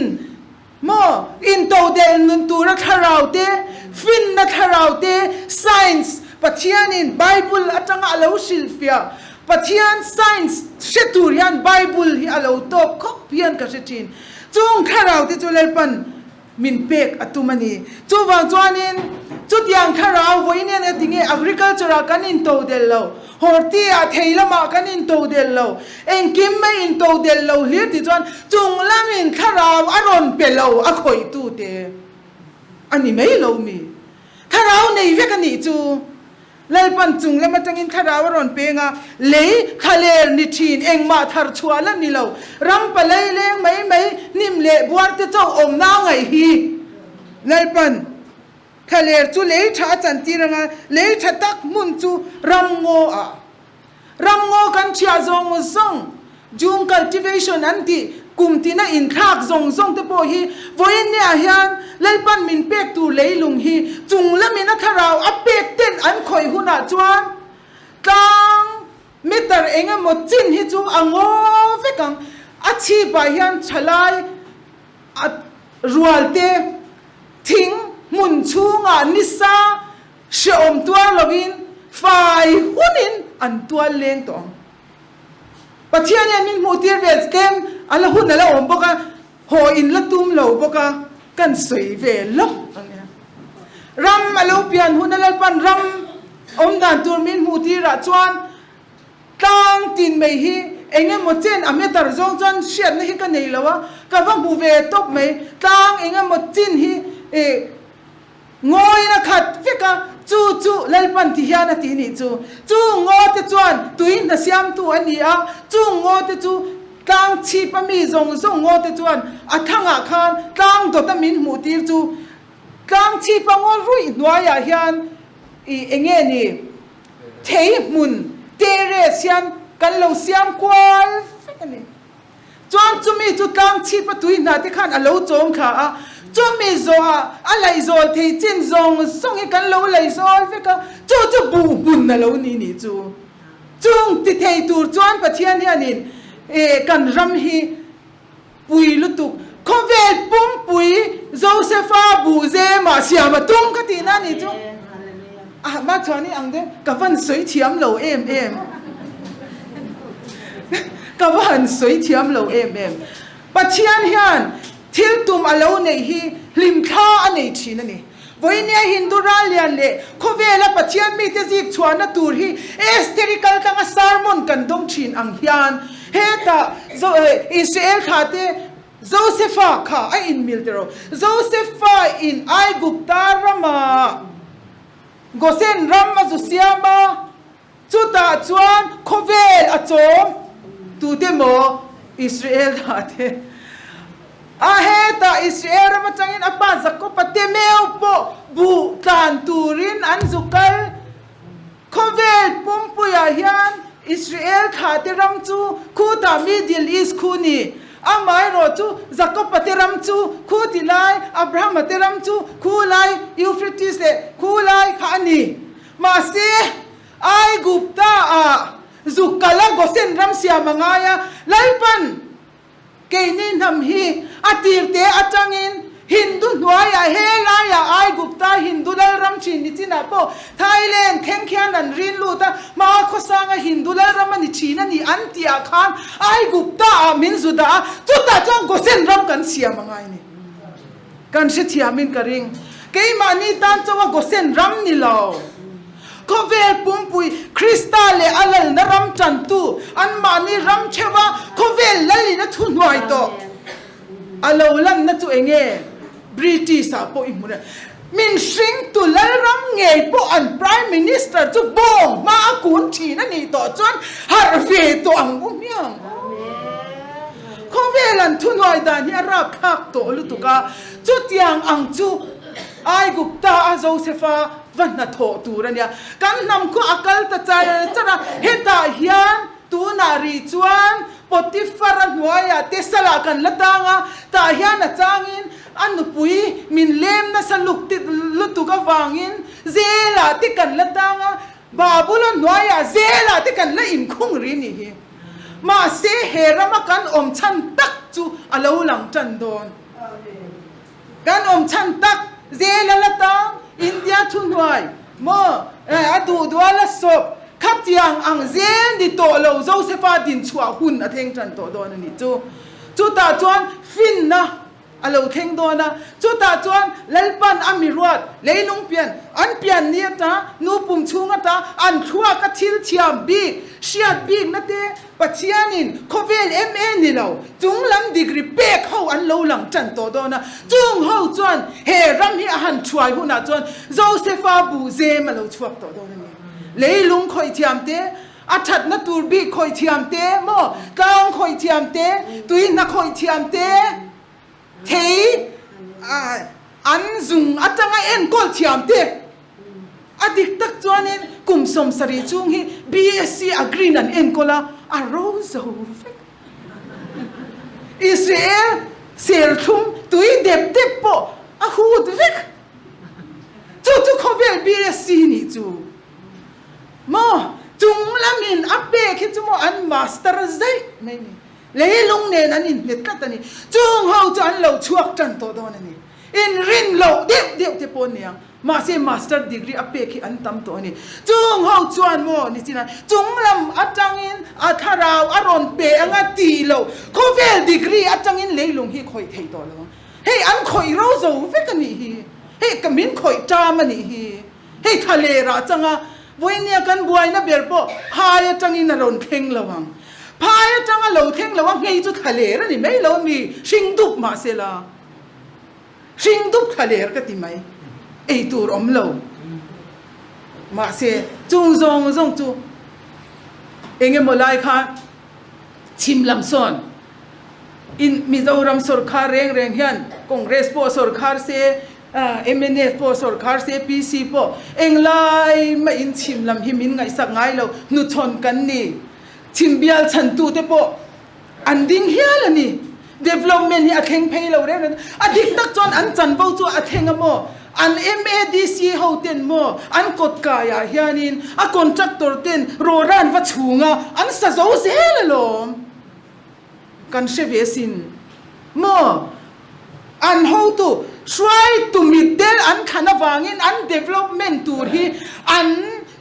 A: maw intodelh nun tura thlarau te, finna thlarau te, science, Pathianin Bible atanga a lo hrilhfiah, Pathian science hre tur hian Bible hi a lo tawk khawp hian ka hre thin. Chung thlarau te chu Lalpan Min pek a tum a ni. Chuvang chuanin Chutiang thlarau vawiin hian eng tinge agriculture ah kan intodelh lo, horti ah thei lamah kan intodelh lo, engkim mai intodelh lo hlir tih chuan chung lamin thlarau a rawn pe lo a khawih-tute a ni mai lo mi. Thlarau nei vek a nih chu. Lalpan chung lam atangin thlarau a rawn peng a, lei thlaler ni thin engmah thar chhuah la ni lo, ram palai leng mai mai hnim leh buar te chauh awmna a ngaih hi. Lalpan thlaler chu lei tha a chantir anga, lei tha tak hmun chu ram ngaw ah. Ram ngaw kan thiah zawng zawng, Jhum cultivation an tih kum tina inthlak zawng zawng te pawh hi vawiin niah hian Lalpan min pek tur leilung hi chung lamin a thlarau a pek ten an khawih hunah chuan tlang meter eng emaw chin hi chu a ngaw vek ang. A chhipah hian thalai a rual te thing hmun chhungah nisa hrehawm tuar lovin fai hunin an tual leng tawh ang. Pathian hian min hmuh tir vel tlem a la hun a la awm bawk a, haw in la tum lo bawk a, kan sawi ve lawk ang nia. Ram a lo pian hun a Lalpan ram awm dan tur min hmuh tirah chuan tlang tin mai hi eng emaw chen a meter zawng chuan hriatna hi ka nei lo a, ka va hmu ve tawp mai. Tlang eng emaw chin hi ih Ngawiin a khat vek a, chu chu Lalpan ti hian a ti nih chu. Chu ngaw te chuan tui hna siamtu a ni a, chung ngaw te chu tlang chhip a mi zawng zawng ngaw te chuan a thangah khan tlang dawt a min hmuh tir chu tlang chhip a ngaw ruih hnuaiah hian i enge ni thei hmun terrace hian kan lo siam kual vek a ni. Chuan chumi chu tlang chhip a tui hna te khan a lo chawm thla a, chumi zawhah a laihzawl thei chin zawng zawng hi kan lo laihzawl vek a, chu chu buh hmun a lo ni nih chu. Chung ti thei tur chuan Pathian hianin kan ram hi pui lutuk khawvel pumpui Josepha buh zemah siam a tum ka tihna a nih chu. Ah mah chuan i ang deuh ka van sawi thiam lo em em. Ka va han sawi thiam lo em em. Pathian hian thil tum a lo neih hi hlimthla a nei thin a ni. Vawinia Hindu ral lian leh khawvela Pathian mite zik chhuahna tur hi Estheri kaltlanga sermon kan dawng thin ang hian hetah Israel thla te Josepha kha a inmil tiraw. Josepha in Aigupta ramah Gosen ram a zu siam a. Chutah chuan khawvel a chawm tute maw Israel dah te a hetah Israel ram atangin a pa Jakob-a te meu pawh buh tlan turin an zu kal. Khawvel pumpuiah hian Israel thlah te ram chu khutah Middle East khu ni. Amaherawh chu Jakob-a te ram chu khu ti lai, Abraham-a te ram chu khu lai Euphrates leh khu lai kha a ni. Mahse, Aigupta-ah zuk kal a Gosen ram siam a ngai a, Lalpan keini hnam hi a tirte atangin Hindu hnuaiah he laiah Aigupta Hindu lalram thin ni chinah pawh Thailand thleng khian an rin lut a, hma khawsanga Hindu lalram a ni thin a ni an tihah khan Aigupta-ah min zu dah a, chutah chuan Gosen ram kan siam a ngai a ni. Kan hrethiamin ka ring. Keimahni tan chawa Gosen ram ni lo. Khawvel pumpui Krista leh a lalna ram tantu anmahni ram theuha khawvel lalin a thuhnuai tawh. A lo lanna chu enge? British ah pawh i hmu reng. Min hringtu lalram ngei pawh an Prime Minister chu bawng hma a kun thin a nih tawh chuan harh ve tawh ang u hmiang. Khawvel an thuhnuai dan hi a rapthlak tawh lutuk a, chutiang ang chu Aigupta a Josefa va hnathawh tur a nia. Kan hnam khaw a kal ta char char a, hetah hian tunah ri chuan Potifar-a hnuaiah te salah kan la tang a, tah hian a changin a nupui min lem nasa lutuk avangin zelah te kan la tang a, Babulon hnuaiah zelah te kan la inkhung ri nih hi. Mahse, he rama kan awm chhan tak chu a lo lang tan dawn. Kan awm chhan tak zela la tang, India thuhnuai maw a duh dual a sawp khatiang ang zel ni tawh lo Josepha dinchhuah hun a thleng tan tawh dawn a nih chu. Chutah chuan finna. a lo thleng dawn a, chutah chuan Lalpan a mi ruat leilung pian an pian ni ata nu pum chhung ata an thluak a thil thiam bik hriat bikna te Pathianin khawvel MA ni lo chung lam degree pek ho an lo lang tan tawh dawn a, chung ho chuan he ram hi a han thuai hunah chuan Josepha bu zem a lo chhuak tawh dawn a ni. Leilung khawih thiam te, a thatna tur bik khawih thiam te maw, tlang khawih thiam te, tui hna khawih thiam te, thei an zung atanga enkawl thiam te. A dik tak chuanin kum 70 chhung hi BSc Agri-in an enkawl a, a ro zo vek. Israel serthlum tui dep dep pawh a hut vek. Chu chu khawvel BSc nih chu maw chung lamin a pek hi chu maw an master zaih mai ni. Leilung nen an inhmet tlat a ni. Chung ho chu an lo chhuak tan tawh dawn a ni. Inrin loh deuh deuh te pawh aniang. Mahse master degree a pek hi an tam tawh a ni. Chung ho chuan maw ni chin a chung lam atangin a thlarau a rawn pe anga tih loh khawvel degree atangin leilung hi khawih thei tawh lo ang. Hei an khawih ro zo vek a nih hi. Hei ka min khawih ṭam a nih hi. Hei thla leh rah changa vawinia kan buaina ber pawh phai atangin a rawn thleng lo ang. Phai atanga lo thleng lo a nghei chu thla ler a ni mai lo mi hring dup mahsela. Hring dup thla ler ka ti mai. Ei tur awm lo. Mahse chung zawng zawng chu eng emaw lai kha chhim lam sawn in Mizoram sawrkhar reng reng hian Congress pawh sawrkhar se, mnf pawh sawrkhar se, PC pawh englai mah in chhim lam hi min ngaihsak ngai lo, hnuchhawn kan ni. Chhim bial chhantute pawh An ding hial a ni. Development hi a thleng phei lo reng reng. A dik tak chuan an chanvo chu a thleng a maw? An MADC ho ten maw? An kawt kaiah hianin a contractor ten rawran va chhung a, an sa zo zel alawm. Kan hre ve sin maw? An hotu hruaitu mitdel an thlan avangin an development tur hi an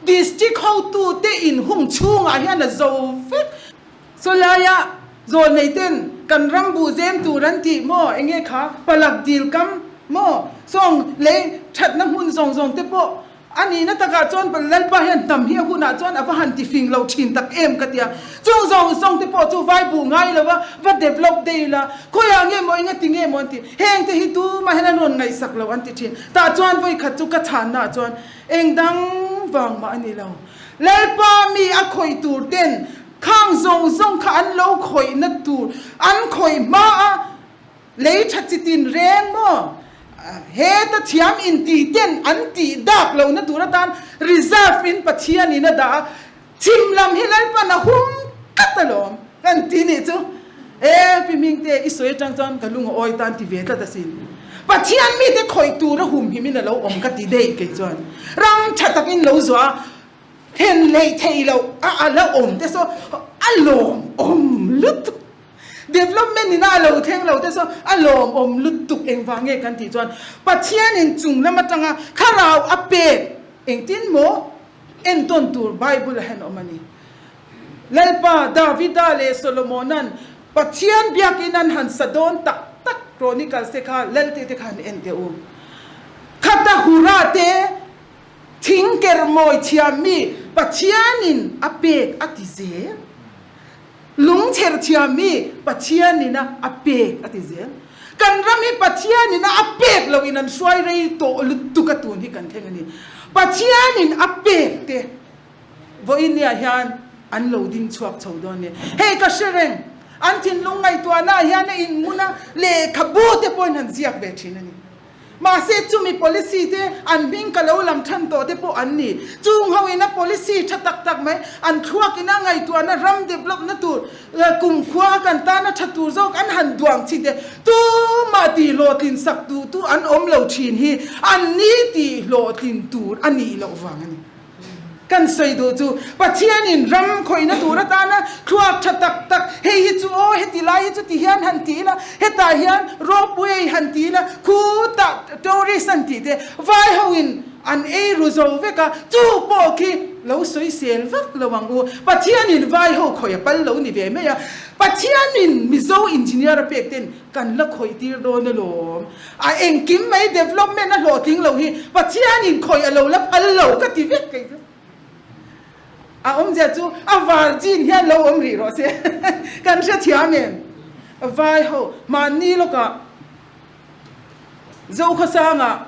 A: district hotute inhung chhungah hian a zo vek. Chawlaia zawlnei ten kan ram buh zem tur an tih maw enge kha palak dil kam maw sawng lei thatna hmun zawng zawng te pawh a nihna takah chuan Lalpa hian hnam hi a hunah chuan a va han ti fing lo thin tak em ka tia chung zawng zawng te pawh chu vai buh ngai lo a va develop dei la khawiah nge maw enga ti nge maw an ti heng te hi tumah hian an rawn ngaihsak lo an ti thin tah chuan vawikhat chu ka chhanna ah chuan eng dang vang mah a ni lo Lalpa mi a khawih tur ten Khang zawng zawng kha an lo khawihna tur an khawih hma a, lei tha chi tin reng maw? Heta thiam inti ten an tih dak lohna tur atan reserve in Pathian in a dah a, chhim lam hi Lalpan a hum tlat alawm kan ti nih chu. E Pi Hmingte i sawi atang chuan ka lung a awi tan ti ve tlat asin. Pathian mite khawih tur a humhim in a lo awm ka ti daih kei chuan ram tha takin lo zuah a, Then lei thei lo a a la awm te saw a lawm awm lutuk. Development in a a lo thleng lo te saw a lawm awm lutuk engvang nge kan tih chuan Pathian in chung lam atanga thlarau a pek engtin maw entawn tur Bible ah hian a awm a ni. Lalpa Davida leh Solomona'n Pathian biakin an han sa dawn tak tak Chronicles te kha Lalte te kha han en teh u. Khata hura te Thing ker mawi thiammi Pathianin a pek a ti zel. Lung cher thiammi Pathianin a a pek a ti zel. Kan ram hi Pathianin a a pek loin an hruai rei tawh lutuk a tun hi kan thleng a ni. Pathianin a pek te vawinia hian an lo ding chhuak chho dawn a ni. Hei ka hre reng, an thinlung ngaihtuahnaah hian a inhmun a, lehkhabu te pawhin han ziak ve thin a ni. Mahse chumi policy te an hming ka lo lam than tawh te pawh an ni. Chung ho ina policy tha tak tak mai an thluak ina ngaihtuahna ram develop na tur kumkhua a kan tana tha tur zawk an han duang chin te tumah tih hlawhtlin sak duh tu an awm lo thin hi an ni tih hlawhtlin tur a nih loh vang a ni. Kan sawi duh chu Pathianin ram khawihna tur atana thluak tha tak tak, hei hi chu aw heti lai hi chu ti hian han ti ila, hetah hian ropeway han ti ila, khutah tourist an tih te vai hoin an ei ru zo vek a, chu pawh khi lo sawi sel vak lo ang u. Pathianin vai ho khawih a pal lo ni ve mai a. Pathianin Mizo engineer a pek ten kan la khawih tir dawn alawm. A engkim mai development a hlawhtling lo hi Pathianin khawih a lo la phal lo ka ti vek kei chu. A awmzia chu a virgin hian lo awm rih rawh se. Kan hrethiam em? Vai ho mahni lawkah Zokhawsangah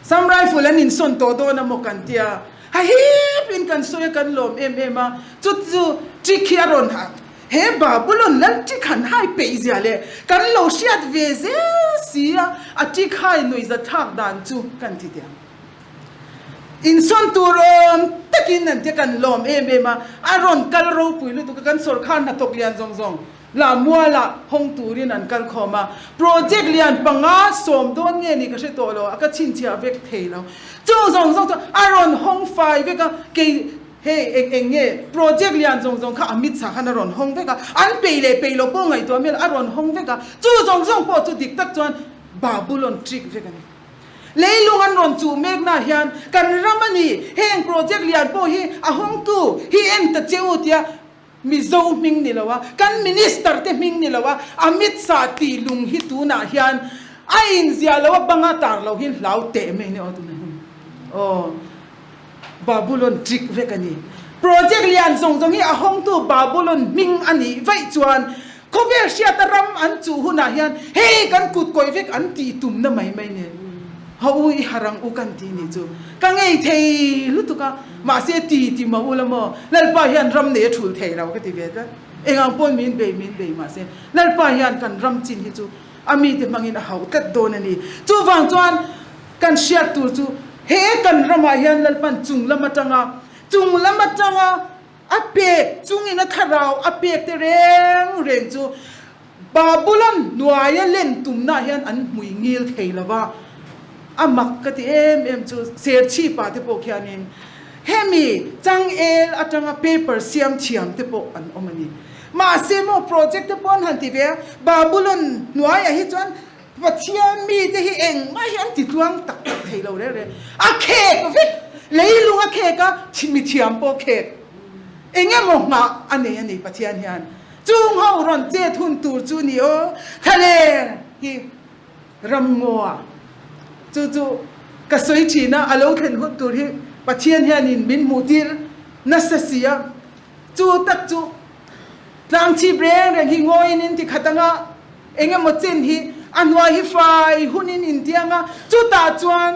A: Sam Rifle an insawn tawh dawn a maw kan tia, ha hip in kan sawi a kan lawm em em a, chu chu trick hi a rawn ha, he Babulon lal trick han hai peih zia leh kan lo hriat ve zel si a, a trick hai nuihza thlak dan chu kan ti teh ang. Insawn tur awm takin an tia kan lawm em em a, a rawn kal ropui lutuk a kan sawrkhar hnathawk lian zawng zawng. Lahmualah hawng turin an kal khawm a, project lian panga sawm dawn nge ni ka hre tawh lo, a ka chhinchhiah vek thei lo. Chu zawng zawng chu a rawn hawng fai vek a, kei hei eng eng nge project lian zawng zawng kha Amit Shah khan a rawn hawng vek a, an peih leh peih loh pawh ngaihtuah hmel a rawn hawng vek a, chu zawng zawng pawh chu dik tak chuan Babulon trick vek a ni. Leilung an rawn chuh meknaah hian kan ram a ni, heng project lian pawh hi a hawngtu hi en ta che u tia Mizo hming ni lo a, kan Minister te hming ni lo a, Amit Shah tih lung hi tunah hian a inziah lo a, banga tar lo hian hlau teh mai ni aw tunah hian aw Babulon trick vek a ni. Project lian zawng zawng hi a hawngtu Babulon hming a nih vaih chuan khawvel hriata ram an chuh hunah hian hei kan kut kawih vek an tih tumna mai mai nen ha u i harang u kan tih nih chu ka ngei thei lutuk a. Mahse ti ti mah ula maw, Lalpa hian ram nei a thul thei lo ka ti ve tlat. Engang pawn min bei min bei mahse Lalpa hian kan ram chin hi chu a mite hmangin a hauh tlat dawn a ni. Chuvang chuan kan hriat tur chu he kan ramah hian Lalpan chung lam atanga chung lam atanga a pek chungin a thlarau a pek te reng reng chu Babulon hnuaia len tumnaah hian an hmui ngil thei lo va, a mak ka ti em em chu Serchhipa te pawh khianin hemi changel atanga paper siam thiam te pawh an awm a ni. Mahse maw project te pawh an han ti ve a, Babulon hnuaiah hi chuan Pathian mite hi engmah hi an ti tluang tak tak thei lo reng reng. A khek vek, leilung a khek a, mi thiam pawh khek. Eng emaw nghah a nei a ni Pathian hian. Chung ho rawn chet hun tur chu ni aw, thlaler hi ramngaw chu chu ka sawi thin a, a lo thlen hun tur hi Pathian hianin min hmuh tir nasa si a, chu tak chu tlang chhip reng reng hi ngawiin in ti khat anga eng emaw chen hi a hnuai hi fai hunin in tiang a, chutah chuan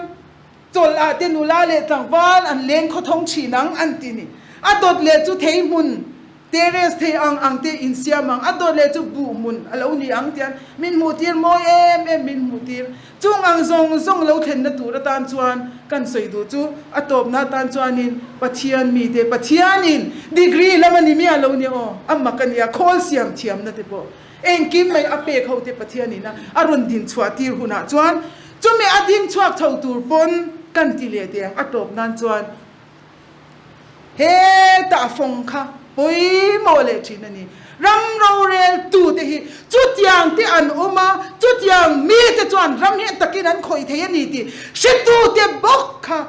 A: Chawlh ah te nula leh tlangval an leng khawthawng thin ang an ti ni. A dawt leh chu thei hmun, terrace thei ang ang te in siam ang, a dawt leh chu buh hmun a lo ni ang tian min hmuh tir mawi em em min hmuh tir. Chung ang zawng zawng lo thlenna tur atan chuan kan sawi duh chu a tawpna atan chuanin Pathian mite Pathianin degree lam a ni miah lo nia aw, a mak a nia, khawl siam thiamna te pawh Engkim mai a pek ho te Pathianin a a rawn din chhuah tir hunah chuan chumi a ding chhuak chho tur pawn kan ti leh teh ang a tawp nan chuan hetah fawng kha pawimawh leh thin a ni. Ram rorel tu te hi chutiang te an awm a, chutiang mi te chuan ram hi a takin an khawih thei a ni tih hretu te bawk kha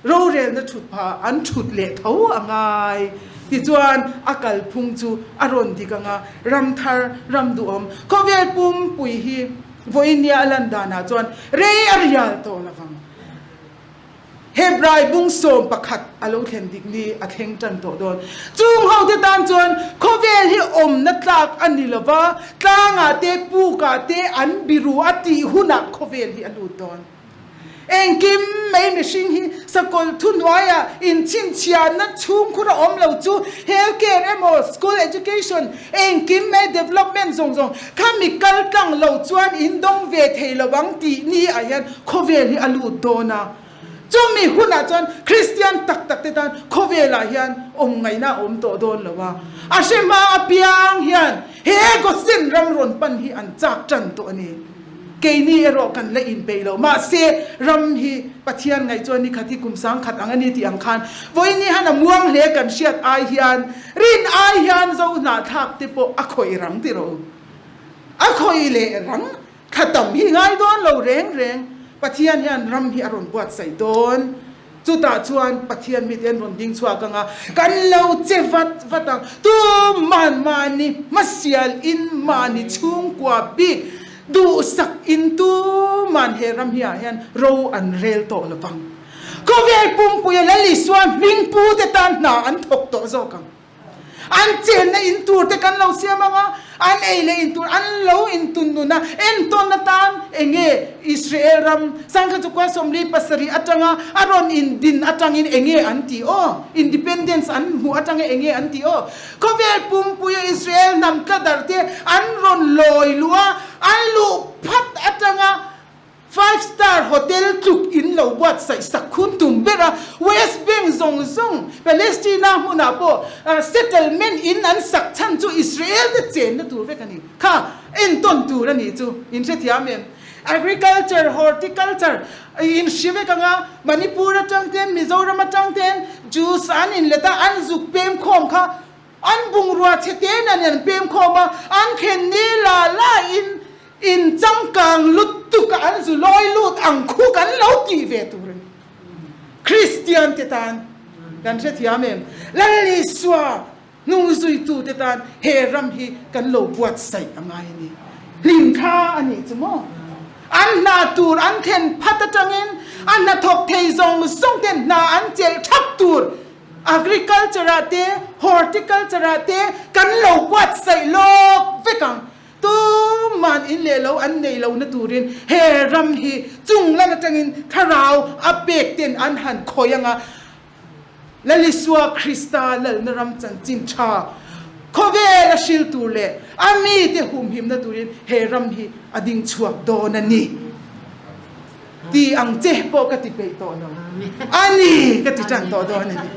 A: Rorelna thut pha an thut leh tho a ngai. Tichuan, a kalphung chu a rawn dik ang a, ram thar, ram duhawm, khawvel pumpui hi vawinia a lan danah chuan rei a rial tawh lo vang. Hebrai bung 11 a lo thlen dik ni a thleng tan tawh dawn. Chung hote tan chuan khawvel hi awmna tlak a ni lo va, tlangah te, pukah te an biru a tih hunah khawvel hi a lut dawn. Engkim mai mihring hi sakawlh thuhnuaiah inchhinchhiahna chhungkhur a awm lo chu health care emaw school education engkim mai development zawng zawng kha mi kal tlang lo chuan in dawng ve thei lo ang tih ni ah hian khawvel hi a lut dawn a. Chumi hunah chuan Kristian tak tak te tan khawvelah hian awm ngaihna a awm tawh dawn lo a. A hre hma apiang hian he Gosen ram rawn pan hi an chak tan tawh a ni. Keini erawh kan la inpeih lo. Mahse, ram hi Pathian ngaih chuan ni khat hi kum sangkhat ang a ni tih ang khan vawiin han a muang hle kan hriat ai hian rin ai hian zo hnahthlak te pawh a khawih rang ti rawh u. A khawih leh rang thla tam hi ngai dawn lo reng reng. Pathian hian ram hi a rawn buatsaih dawn. Chutah chuan Pathian mite an rawn ding chhuak ang a, kan lo che vat vat ang. Tuman mahni hmasial in mahni chhungkua bik duhsak in tuman he ram hi ah hian ro an rel tawh lo vang. Khawvel pumpuia Lal Isua hming pute tan hna an thawk tawh zawk ang. An chenna in tur te kan lo siam ang a, an ei leh in tur an lo intun nun a, entawn atan eng nge Israel ram sangkhat chukua 47 atanga a rawn indin atangin eng nge an tih aw? Independence an hmuh atanga eng nge an tih aw? Khawvel pumpuia Israel hnam tladar te an rawn lawi luh a, an luh phat atanga Five star hotel tluk in lo buatsaih sak khun tum ber a, West Bank zawng zawng Palestina hmunah pawh settlement in an sak chhan chu Israel te chenna tur vek a ni. Kha entawn tur a nih chu in hrethiam em? Agriculture, horticulture in hre vek ang a, Manipur atang ten, Mizoram atang ten Jews an inlet a, an zuk pem khawm kha An bungrua chhe te nen an pem khawm a, an khen ni la la in in changkang lutuk a an zu lawi lut ang khu kan lo tih ve tur a ni. Kristian te tan kan hrethiam em? Lal Isua hnung zuitu te tan he ram hi kan lo buatsaih a ngai a ni. Hlimthla a nih chu maw? An hna tur an thlen phat atangin a hnathawk thei zawng zawng ten hna an chelh thap tur Agriculture ah te, Horticulture ah te kan lo buatsaih lawk vek ang. Tuman in leh lo an nei lo na turin he ram hi chung lam atangin thlarau a pek ten an han khawi ang a. Lalisua Krista lalna ram chanchin tha khawvel a hril tur leh a mite humhimna turin he ram hi a ding chhuak dawn a ni. Ti ang che pawh ka ti peih tawh lo. A ni ka ti tan tawh dawn a ni.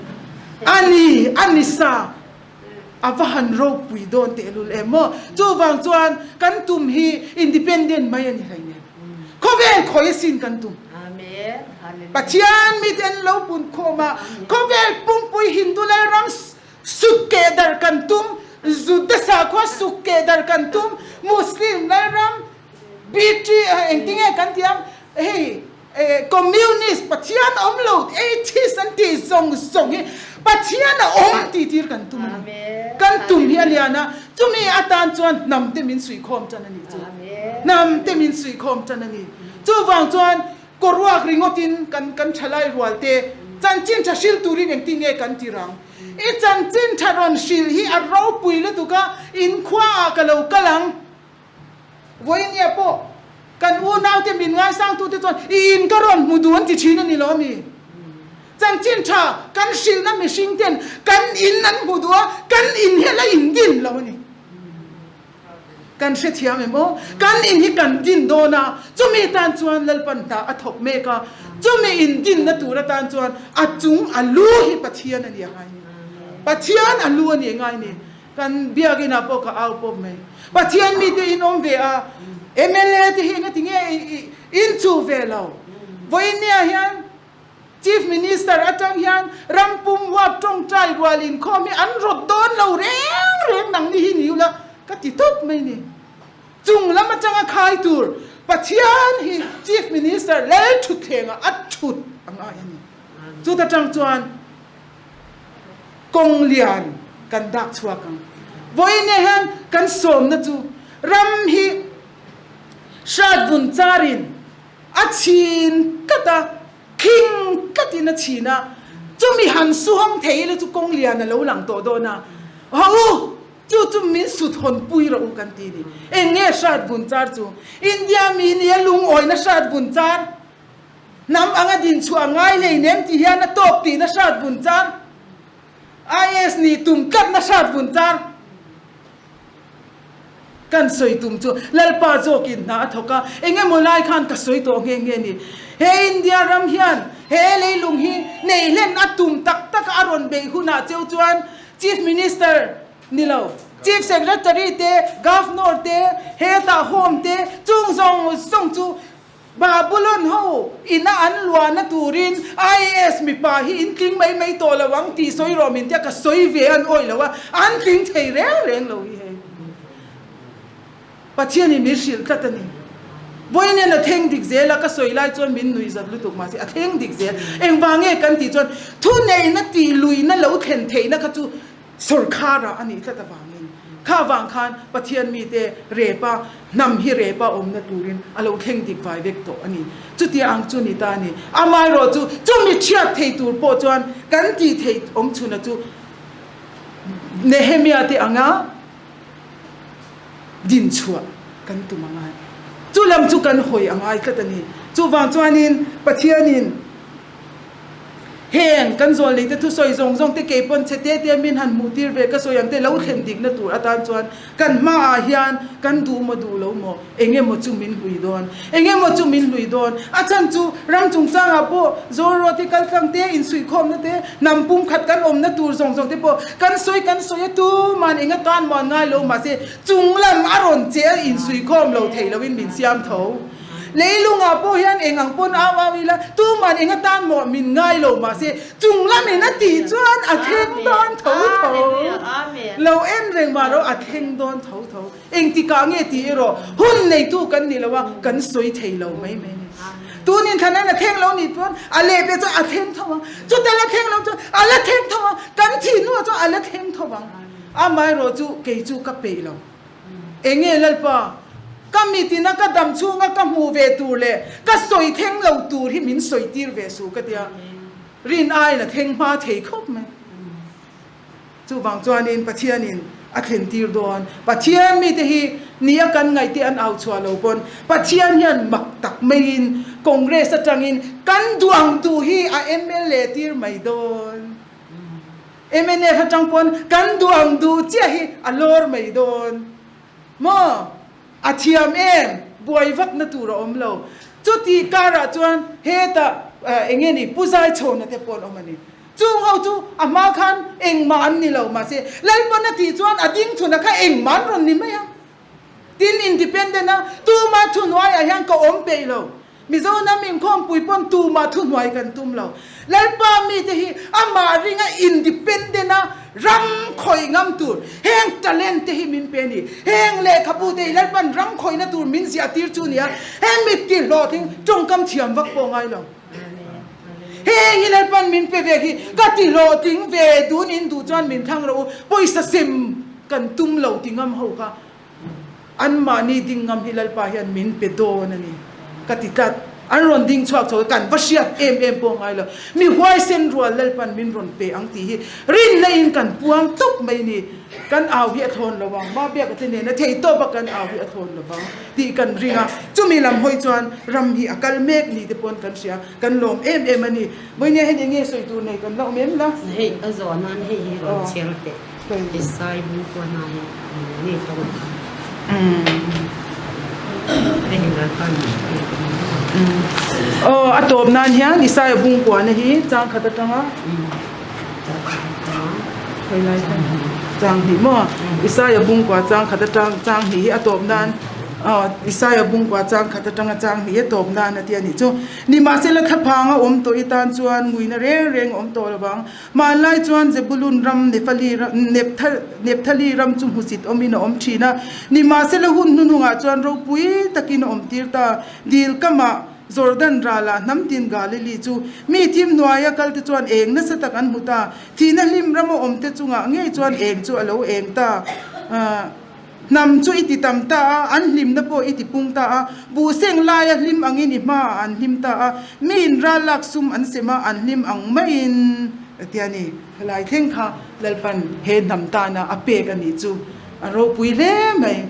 A: A ni, a ni sa. A va han ropui dawn tehlul em maw? Chuvang chuan kan tum hi independent mai a ni hleinem. Khawvel khawi asin kan tum. Pathian mite an lo pun khawm a, khawvel pumpui Hindu Lalram suk keh dar kan tum, Juda sakhua suk keh dar kan tum, Muslim Lalram BT engtinge kan tih ang hei communist Pathian awm lo atheist an tih zawng zawng hi Pathian a awm tih tir kan tum a ni. Kan tum hi a lian a, chumi atan chuan hnam te min suihkhawm tan a nih chu. Hnam te min suihkhawm tan a ni. Chuvang chuan kawruak ringawtin kan kan thalai rual te chanchin tha hril turin engtin nge kan tir ang? I chanchin tha rawn hril hi a ropui lutuk a, inkhuaah ka lo kal ang. Vawinia pawh kan unaute min ngaisangtute chuan i in ka rawn hmu duh an ti thin a ni lo ami? Chanchin tha kan hrilhna mihring ten kan in an hmu duh a, kan in hi a la in din lo a ni. Kan hrethiam em aw? Kan in hi kan din dawn a, chumi tan chuan Lalpan hna a thawk mek a, chumi in dinna tur atan chuan a chung a lu hi Pathian a ni a ngai ni. Pathian a lu a ni a ngai ni. Kan biakinn ah pawh ka au pawp mai. Pathian mite in awm ve a, mla te hi engati nge in chuh ve lo? Vawinia hian Chief Minister atang hian ram pum huap tawngtai rual inkhawm hi an rawt dawn lo reng reng nang ni hi ni ula ka ti tawp mai ni. Chung lam atanga khai tur Pathian hi Chief Minister lal thutthlengah a thut a ngai a ni. Chuta tang chuan Kawng lian kan dak chhuak ang. Vawiin hian kan sawmna chu ram hi hrat vun charin a chhin tlat a, khing tlatin a chhin a, chumi han su hawng thei ila chu kawng lian a lo lang tawh dawn a, hawh u, chu chu min sut hawn pui rawh u kan ti ni. Eng nge hrat vun char chu? India mi nia lungawina hrat vun char? Hnam anga din chhuah ngai lei nem ti hian a tawk tihna hrat vun char. IAS nih tum tlatna hrat vun char. Kan sawi tum chu Lalpa zawkin hna a thawk a, eng emaw lai khan ka sawi tawh nghe nghe ni. He India ram hian he leilung hi neih hlen a tum tak tak a a rawn beih hunah cheu chuan Chief Minister ni lo, Chief Secretary te, Governor te, hetah Home te chung zawng zawng chu Babulon ho ina an luahna turin IAS mipa hi in tling mai mai tawh lo ang tih sawi rawh min tia ka sawi ve an awih lo a, an tling thei reng reng lo hi hei. Pathianin min hrilh tlat a ni. Vawiin a thleng dik zel a, ka sawi lai chuan min nuih zat lutuk mahse a thleng dik zel. Engvang nge kan tih chuan thuneihna tih luihna lo thlen theihna kha chu sawrkharah a nih tlat avangin kha vang khan Pathian mite repa hnam hi repa awmna turin a lo thleng dik vai vek tawh a ni. Chutia ang chu ni ta a ni. Amaherawhchu chumi chhiat thei tur pawh chuan kan tih theih awm chhuna chu Nehemia te anga din chhuah kan tum a ngai. Chu lam chu kan hawi a ngai tlat a ni. Chuvang chuanin Pathianin heng kan zawl neite thusawi zawng zawng te kei pawn chhe te te min han hmuh tir ve ka sawi ang te lo thlen dikna tur atan chuan kan hmaah hian kan duh maw duh lo maw eng emaw chu min hlui dawn eng emaw chu min hlui dawn. A chhan chu ram chungchangah pawh Zawlrawt hi kaltlang te insuihkhawmna te Hnam pumkhat kan awmna tur zawng zawng te pawh kan sawi kan sawi a tuman eng atan maw an ngai lo mahse chunglam a rawn che a insuikhawm lo thei loin min siam tho. Leilungah pawh hian eng ang pawn au au ila tuman eng atan maw min ngai lo mahse chunglam in a tih chuan a thleng dawn tho tho. Lo en reng mah lo a thleng dawn tho tho. Engtikah nge tih erawh hun neitu kan ni lo a, kan sawi thei lo mai mai a ni. Tun inthlan a thleng lo nih chuan a leh pek chuan a thleng tho ang, chuta la thleng lo chuan a la thleng tho ang, kan thih hnuah chuan a la thleng tho ang. Amaherawh chu kei chu ka peih lo. Enge Lalpa, ka mitina ka dam chhunga ka hmuh ve tur leh ka sawi thleng lo tur hi min sawi tir ve suh ka tia, rin aiin a thleng hma thei khawp mai. Chuvang chuanin Pathianin a thlen tir dawn. Pathian mite hi ni a kan ngaih te an au chhuah lo pawn Pathian hian mak tak maiin Congress atangin kan duh ang duh hi a mla tir mai dawn. Mnf atang pawn kan duh ang duh chiah hi a lawr mai dawn. Maw? A thiam em? Buai vakna tur a awm lo. Chuti karah chuan hetah eng nge ni Pu Zaichhawna te pawh an awm a ni. Chung ho chu a hma khan engmah an ni lo, mahse Lalpan a tih chuan a ding chhunah kha engmah an rawn ni mai a. Tin, independent a tumah thuhnuaiah hian ka awm peih lo. Mizo hnam inkhawmpui pawn tumah thuhnuai kan tum lo. Lalpa mite hi amah ringa independent a ram khawih ngam tur heng talent te hi min pe a ni. Heng lehkhabu te hi Lalpan ram khawihna tur min ziah tir chu a ni a, heng mitti hlawhtling tawngkam thiam vak pawh ngai lo. Heng hi Lalpan min pe ve hi ka ti hlawhtling ve dun in duh chuan min thlang rawh u, pawisa sem kan tum lo ti ngam ho kha anmahni ding ngam hi Lalpa hian min pe dawn a ni ka ti tlat. An rawn ding chhuak chho kan va hriat em em pawh ngai lo. Mi huaisen rual Lalpan min rawn pe ang tih hi rinna in kan puang tawp mai ni. Kan au hi a thawn lo ang, ma biak ate nena thei tawp a kan au hi a thawn lo vang tih kan ring a, chumi lam hawi chuan ram hi a kal mek ni te pawn kan hria, kan lawm em em a ni. Vawinia hei enge sawi tur nei kan la awm em la?
C: Hei a zawh nan hei hi rawn chhiar teh, Isai Bungkuana hi nge tawng a kha? Hei Lalpa min pek a ni.
A: Aw a tawp nan hian Isaiah Bungkuana hi chang khat atanga. Chang hnih maw? Isaia bungkua chang khat atang chang hnih hi a tawp nan Isaia bungkua chang khat atanga chang hnih hi a tawp nan a ti a nih chu. Nimahsela thlaphang a awm tawh i tan chuan nguina reng reng a awm tawh lovang. Hmanlai chuan Zebulun ram Nephali Nephthali ram chu hmusit awmin a awm thin a. Nimahsela hun hnuhnungah chuan ropui takin a awm tir ta. Dil kamah Jordan ralah hnam tin Galili chu mi thim hnuaia kalte chuan eng nasa tak an hmu ta. Thihna hlim rama awmte chungah ngei chuan eng chu a lo eng ta. Hnam chu i ti tam ta a, an hlimna pawh i ti pung ta a. Buhseng laia hlim angin i hmaah an hlim ta a, miin ral lak sum an sem a, an hlim ang maiin a ti a ni. Helai thleng kha Lalpan he hnam tana a pek a nih chu a ropui hle mai.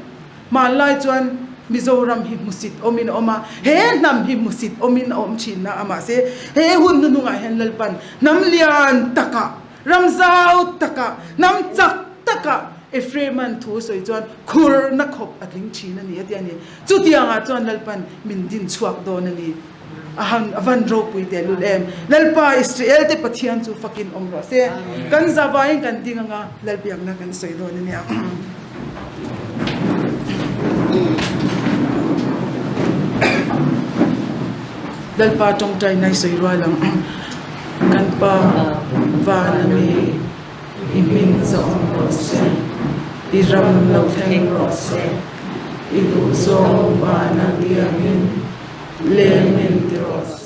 A: Hmanlai chuan Mizoram hi hmusit awmin a awm a, he hnam hi hmusit awmin a awm thin na a, mahse he hun hnuhnungah hian Lalpan hnam lian takah, ram zau takah, hnam chak takah Ephraim-a'n thu sawi chuan khurna khawp a tling thin a ni a ti a ni. Chutiangah chuan Lalpan min din chhuak dawn a ni. A han a van ropui teh lul em. Lalpa Israel te Pathian chu fakin awm rawh se. Kan zavaiin kan ding anga Lalbiakna kan sawi dawn a nia. Lalpa tawngtai nai sawi rual ang. Kan Pa van a mi i hming zawh awm rawh se, i ram lo thleng rawh se. I duhzawng vana tiangin leng min ti rawh se.